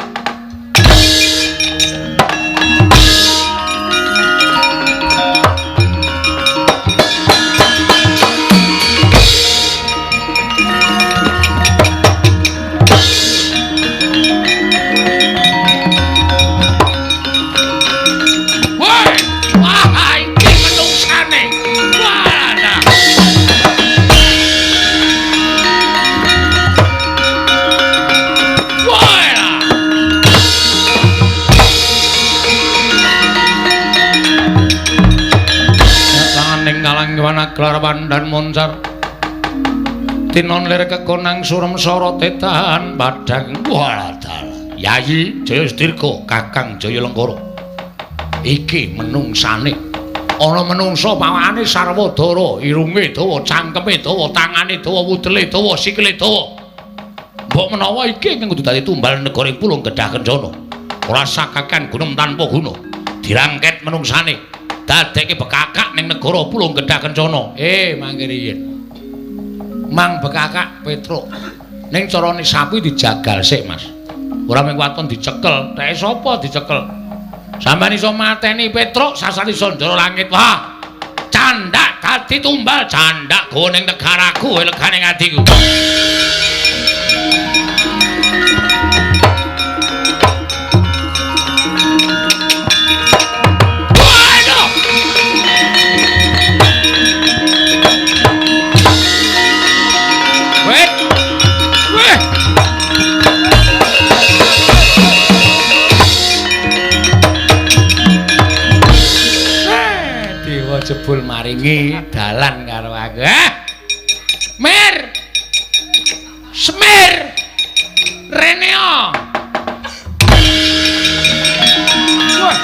Gelar pandan moncar tinon lir kekonang surem sorote tahan padang. Walah, Yayi Jaya Sudirga, Kakang Jaya Lengkara, iki menungsane ana menungsa pawakane sarwa dara, irunge dawa, cangkeme dawa, tangane dawa, wudele dawa, sikile dawa. Mbok menawa iki ingkang kudu dadi tumbal negara ing Pulung Gedhah Kencana. Ora sakakan gunung tanpa guna. Dirangket menungsane dadekke bekakak ning negara Pulung Gedhah Kencana. Mangke riyin. Mang bekakak Petruk. Ning carane sapi dijagal sik, Mas. Ora mung waton dicekel, teke sapa dicekel? Sampeyan iso mateni Petruk sasar iso ndara langit. Wah. Candak dadi tumbal, candak go ning negaraku, legane atiku. Jebul maringi dalan karo aku. Mir. Semir. Reneo. Wah.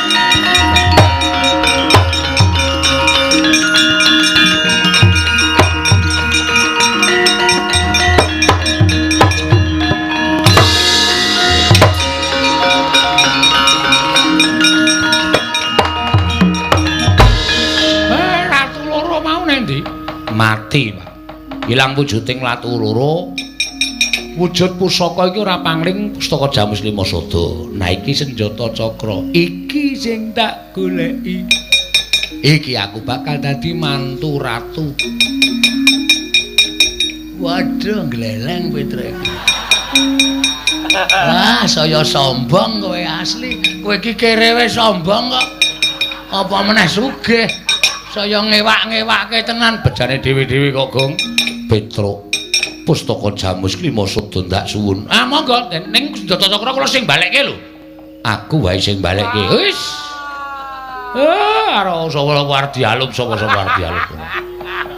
Mati, Pak. Ilang wujuding latu loro. Wujud pusaka iki ora pangling pustaka Jamus Lima Sada. Nah iki senjata cakra. Iki sing tak goleki. Iki aku bakal dadi mantu ratu. Waduh, gleleng Petruk iki. Wah, saya sombong kowe asli. Kowe iki kerewe sombong kok. Apa meneh sugih? Saya ngewak-ngewake tenan bejane dhewe-dhewe kok, Gong. Petruk, pustaka Jamus Lima Sada ndak suwun. Ah, monggo ning senjata cakra kula sing balekke lho. Aku wae sing balekke. Wis. Karo sapa arep dialub, sapa-sapa arep dialub.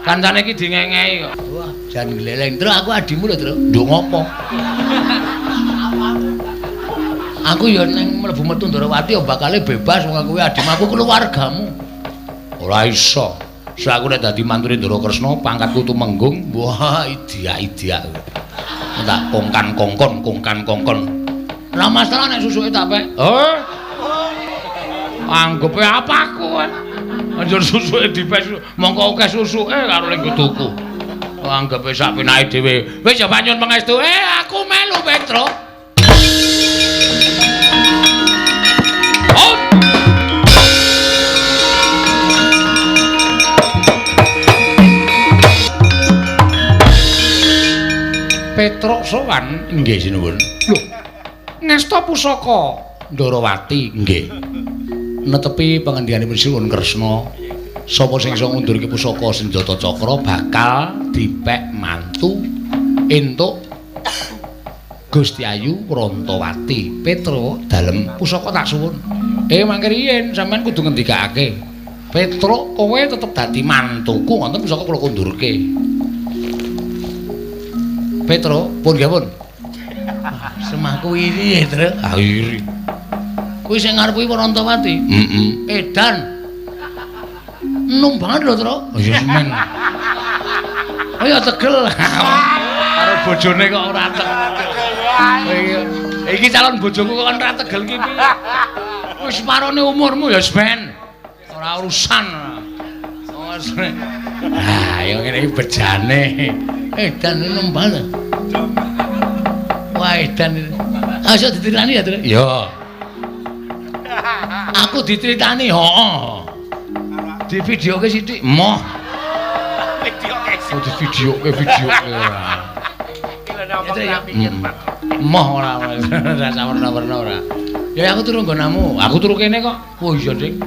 Kancane iki dingengehi kok. Wah, jan gleleng. Truk aku adimu lho, Truk. Nduk ngopo? Aku ya ning mlebu metu Ndorowati ya bakale bebas wong aku adimu, aku keluargamu. Ora iso. Sak aku nek dadi mantune Ndara Kresna, pangkatku tumenggung. Wah, idiak-idiak. Tak kongkan-kongkon, kongkan-kongkon. Lah masalah nek susuke tak pek. Eh. Anggepe apa aku kowe? Anjur susuke dipek, mongko akeh susuke karo ning tuku. Anggepe sak penake dhewe. Wis ya panyun pangestu. Aku melu Petruk. Petruk sowan nggih sinuwun. Lho, ngasta pusaka Ndorowati nggih. Netepi pangendikaipun Sinuwun Kresna, sapa sing iso ngundurke pusaka senjata cakra bakal dipek mantu entuk Gusti Ayu Prantawati. Petruk dalem pusaka tak suwun. Mangke riyin sampean kudu ngendikake. Petruk kowe tetep dadi mantuku ngoten pusaka kula kundurke. Petruk, pun nggih pun. Semahku iri, Truk. Ah iri. Kuwi sing ngarep kuwi Prantawati. Heeh. Edan. Enom banget lho, Truk. Oh ya semen. Oh ya tegel. Karo bojone kok ora tegel. Iki calon bojoku kok ora tegel iki piye? Wis parone umurmu ya semen. Ora urusan. Ah, ya ngene iki bejane. Edan enom banget. Wah, edan. Ah, iso dicritani ya, Truk? Iya. Aku diceritani, heeh. Di videoke sithik, moh. Oh, di videoke ora. Moh ora ora sawerna-werna ora. Ya aku turu nggonamu. Aku turu kene kok. Oh iya, Dik.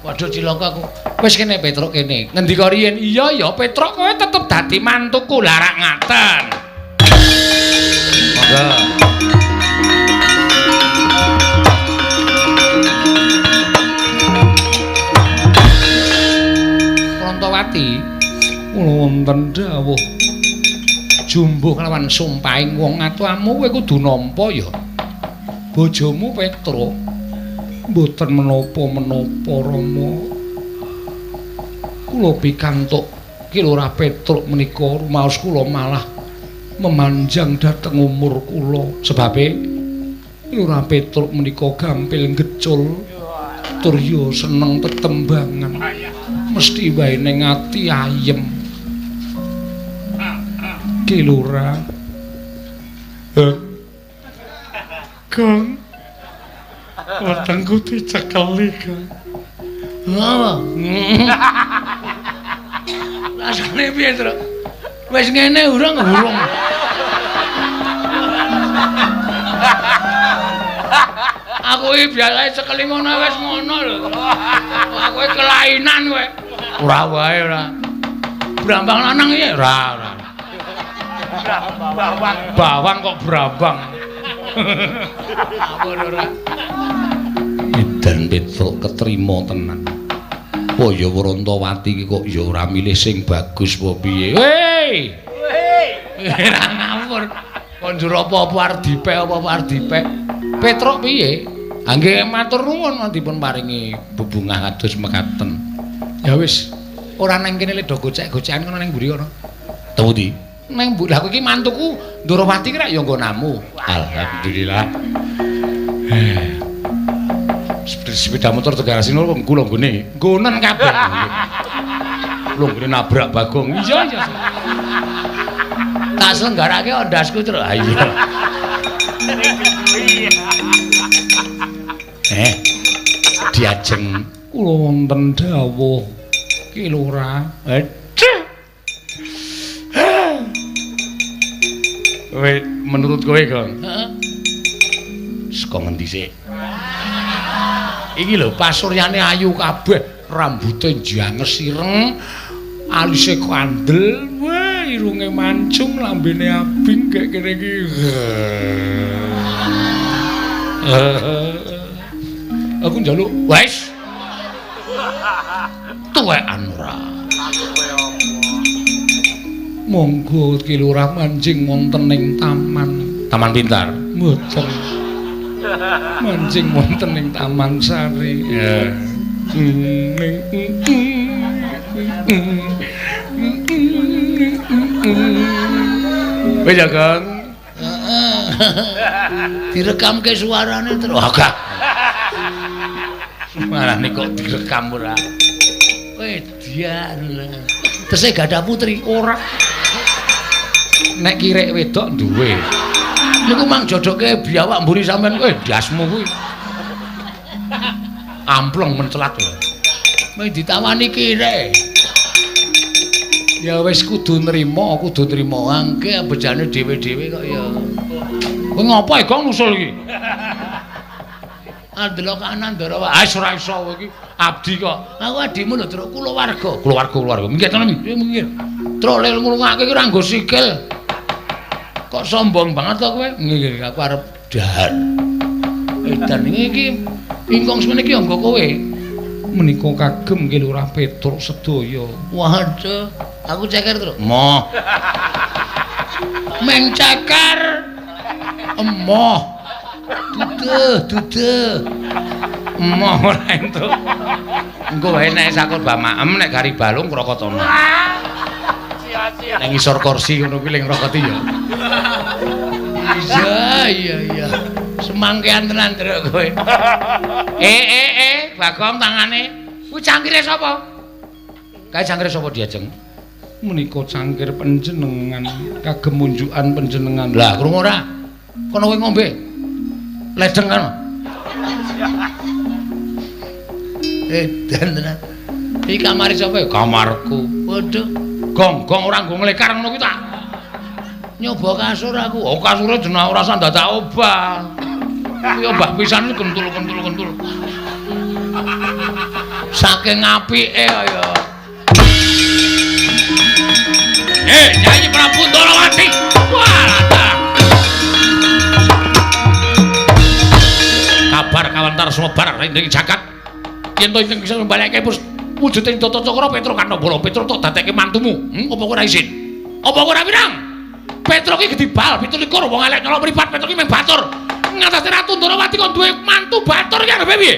Waduh cilaka aku. Wis kene Petruk kene. Ngendika riyen? Iya ya, Petruk kowe tetep dadi mantuku. Lah rak ngaten. Monggo. Prantawati kula wonten dawuh jumbuh kelawan sumpahing wong atuamu kowe kudu nampa ya. Bojomu Petruk mboten menapa-menapa Rama. Kula pikantuk Ki Lurah Petruk menika rumaos kula malah memanjang dhateng umur kula. Sebabe Ki Lurah Petruk menika gampil ngecul tur ya seneng tetembangan. Mesti wae ning ati ayem. Ki Lurah. Kang. Wetengku dicekeli, Kang. Ngapa? Rasane piye, Truk? Wis ngene urung urung. Aku iki biasane cekeli ngono wis ngono lho. Aku iki kelainan kowe. Ora wae ora. Brambang lanang iki ora ora. Bawang. Bawang kok brambang. Aku ora. Edan Petruk ketrima tenan. Oh ya Wrontowati iki kok ya ora milih sing bagus apa piye. Hei. Hei. Ora ngawur. Kon njur apa-apa arep dipek apa-apa arep dipek. Petruk piye? Ha nggih matur nuwun dipun paringi bebungah kados mekaten. Ya wis, ora nang kene le do gocek-gocekan kono nang mburi kono. Temu di. Nang mburi. Lah iki mantuku Ndorowati ki rak ya nggonamu. Alhamdulillah. Sepeda motor Tegarasi lho kula nggone. Nggonen kabeh. Lho nggone nabrak Bagong. Iya iya. Tak selenggarake ondasku terus. Ha iya. Diajeng kula wonten dawuh Ki Lurah. Kowe menurut kowe, Gong? Heeh. Saka ngendi sik? Iki lho pasuryane ayu kabeh, rambute njanges ireng, alise kandel, wah irunge mancung, lambene abing kek kene iki. Aku njaluk wis. Tuwekan ora. Monggo Ki Lurah manjing wonten ing taman. Taman Pintar. Mboten. Manjing wonten ing Taman Sari. Ya. Wis ya, Kang. Direkamke suarane terus. Agak. Suarane kok direkam ora. Wedian. Tesih gadah putri ora. Nek kirek wedok duwe. Niku mang jodoke biawak mburi sampean kowe ndasmu kuwi. Ampleng mencelat lho. Meh ditawani kirek. Ya wis kudu nrimo, kudu nrimo. Angke bejane dhewe-dhewe kok ya. Kowe ngopo e Gong nusul iki? Andelok kanan ndara wae. Ah ora iso kowe iki abdi kok. Aku adimu lho Truk, kulawarga. Kulawarga, kulawarga. Minggir tenan, minggir. Truk lel ngrungokake iki ora nggo sikil. Kok sombong banget to kowe? Nggih, aku arep dahar. Edan iki ingkung semene iki nggo kowe. Menika kagem Ki Lurah Petruk sedaya. Waduh, aku ceker Truk. Moh. Meng ceker. Emoh. Duduh, duduh. Emoh ora entuk. Engko wae nek sakur bamaem nek gari balung krokotono. Sia-sia. Ning ngisor kursi ngono kuwi ling ngrokoti ya. Iya, iya, iya. Semangkean tenan truk kowe. Bagong tangane. Kuwi cangkire sapa? Kae cangkire sapa diajeng? Menika cangkir panjenengan kagem munjukan panjenengan. Lah, krungu ora? Kono kowe ngombe. Ledeng kan. Edan tenan. Iki kamare sapa ya? Kamarku. Waduh, gong-gong ora nggo nglekar ngono kuwi tak. Nyoba kasur aku. Oh, kasure jeneng ora usah dadak obah. Kuwi obah pisan kentul-kentul-kentul. Saking apike kaya. Nyai Prabu Ndorowati. Wah, kabar kawentar sumebar ing jagat. Yen to ingkang bisa mbalekke wujuding Tata Cakra Petruk Kanabala, Petruk tok dadekke mantumu. Apa kowe ora isin? Apa kowe ora wirang? Petruk iki gedhi bal 27 wong elek nyolok mripat, Petruk iki mung batur. Ngatasi Ratu Ndorowati kon duwe mantu batur iki arepe piye?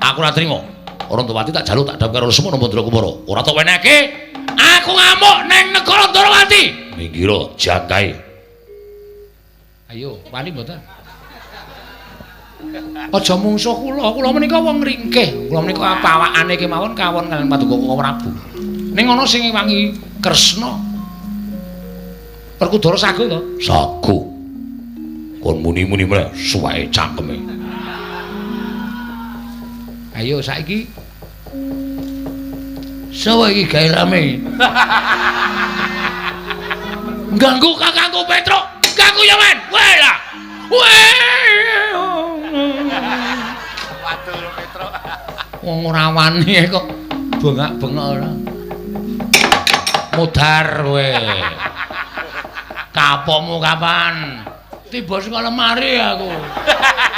Aku ora trima. Ndorowati tak jaluk tak dhawuh karo Lesmana Mandra Kumara. Ora tok wenehke. Aku ngamuk ning negara Ndorowati. Minggiro jangkae. Ayo, wani mboten? Aja mungsuh kula, kula menika wong ringkih. Kula menika pawakane kemawon kawon kaliyan Paduka Koko Prabu. Ning ana sing ngewangi Kresna. Werkudara sago to? Sago. Kon muni-muni meneh suweke cangkeme. Ayo saiki sapa iki gawe rame? Ganggu kakangku Petruk, ganggu ya men. Weh lah. Weh. Waduh Petruk. Wong ora wani kok bengak-bengok ora. Mudhar kowe. Kapokmu kapan? Tiba saka lemari aku.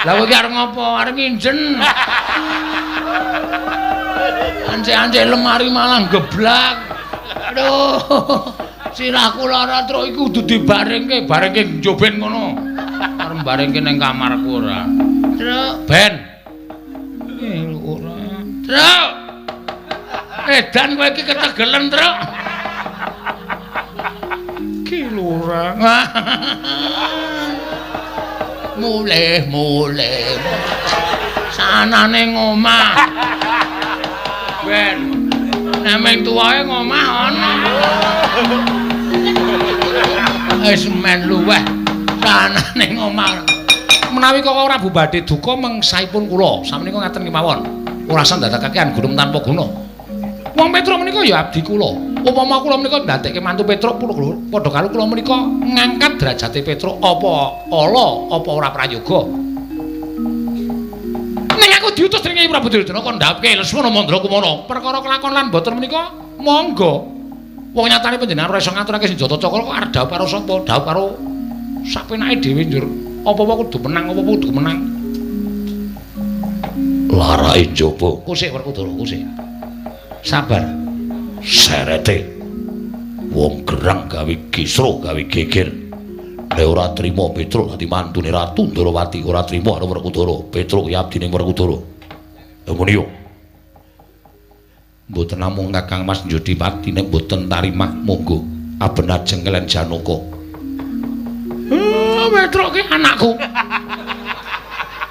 Lah kowe iki arep ngopo? Arep nginjen. Ancek-ancek lemari malah geblak. Aduh. Sirahku lara truk iku kudu dibarengke, barengke njoben ngono. Arep barengke ning kamarku ora. Truk, ben. Ora. Truk. Edan kowe iki ketegelen, Truk. Ki lurah. Mulih, mulih. Sanane ngomah. Ben. Nek ming tuwae ngomah ana. Wis men luweh. Sanane ngomah. Menawi Koko Prabu badhe duka mengsahipun kula, samenika ngaten kemawon. Ora usah ndadekaken gunung tanpa guna. Wong Petruk menika ya abdi kula. Upama kula menika ndadekke mantu Petruk padha karo kula menika ngangkat derajate Petruk apa ala apa ora prayoga. Ning aku diutus dening Prabu Duryudana kon ndhawuhke Lesmana Mandra Kumara. Perkara kelakon lan boten menika monggo. Wong nyatane panjenengan ora iso ngaturake senjata cakra kok arep dhawuh karo sapa? Dhawuh karo sapenake dhewe njur. Apa-apa kudu menang, apa-apa kudu menang. Larake njaba. Kusik Werkudara, kusik. Sabar. Serete. Wong gerang gawe kisro, gawe geger. Nek ora trima Petruk dadi mantune Ratu Ndorowati, ora trima karo Werkudara. Petruk ya abdine Werkudara. Lha muni yo. Mboten namung Kakang Mas Njodipati nek mboten tarimah monggo aben ajeng kelen Janaka. Petruk ki anakku.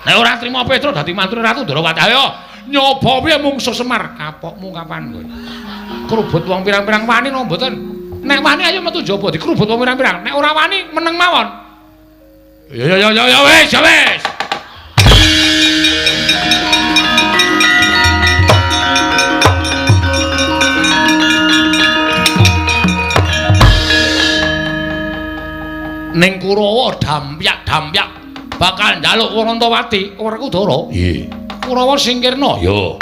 Nek ora trima Petruk dadi mantune Ratu Ndorowati, ayo nyoba piye mungsuh Semar. Kapokmu kapan kowe? Krubut wong pirang-pirang wani napa mboten? Nek wani ayo metu njaba dikrubut wong pirang-pirang. Nek ora wani meneng mawon. Ya ya ya ya wis, ya wis. Ning Kurawa dampyak-dampyak bakal njaluk Warantawati Werkudara. Nggih. Kurawa singkirna. Ya.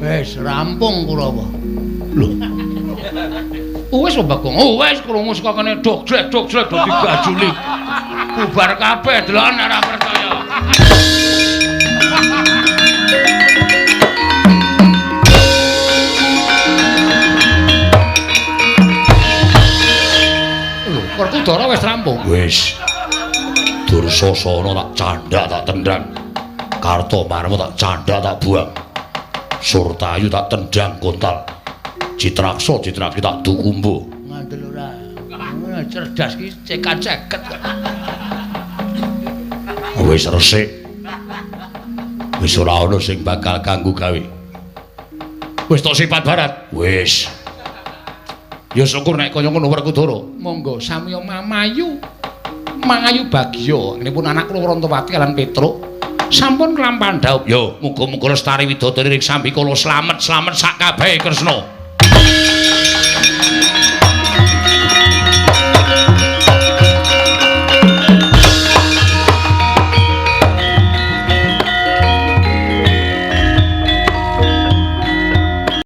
Wis rampung Kurawa. Lho. Wis Bagong. Oh wis krungu saka kene dok jlek dok jlek dadi gajuli. Bubar kabeh deloken ora percaya. Werkudara wis rampung. Wis. Dursasana tak candhak tak tendang. Kartomarma tak candhak tak buang. Surtayu tak tendang kontal. Citraksa Citraksi tak dukumbu. Ngandel ora. Cerdas ki cekan ceket. Wis resik. Wis ora ana sing bakal kanggo gawe. Wis tok sifat barat. Wis. Ya syukur nek kaya ngono Werkudara. Monggo samiya mamayu. Mangayu bagya nggih pun anak kula Wrontowati lan Petruk sampun kelampahan dhaup. Yo, muga-muga lestari widodari ring sambikala slamet-slamet sak kabehe Kresna.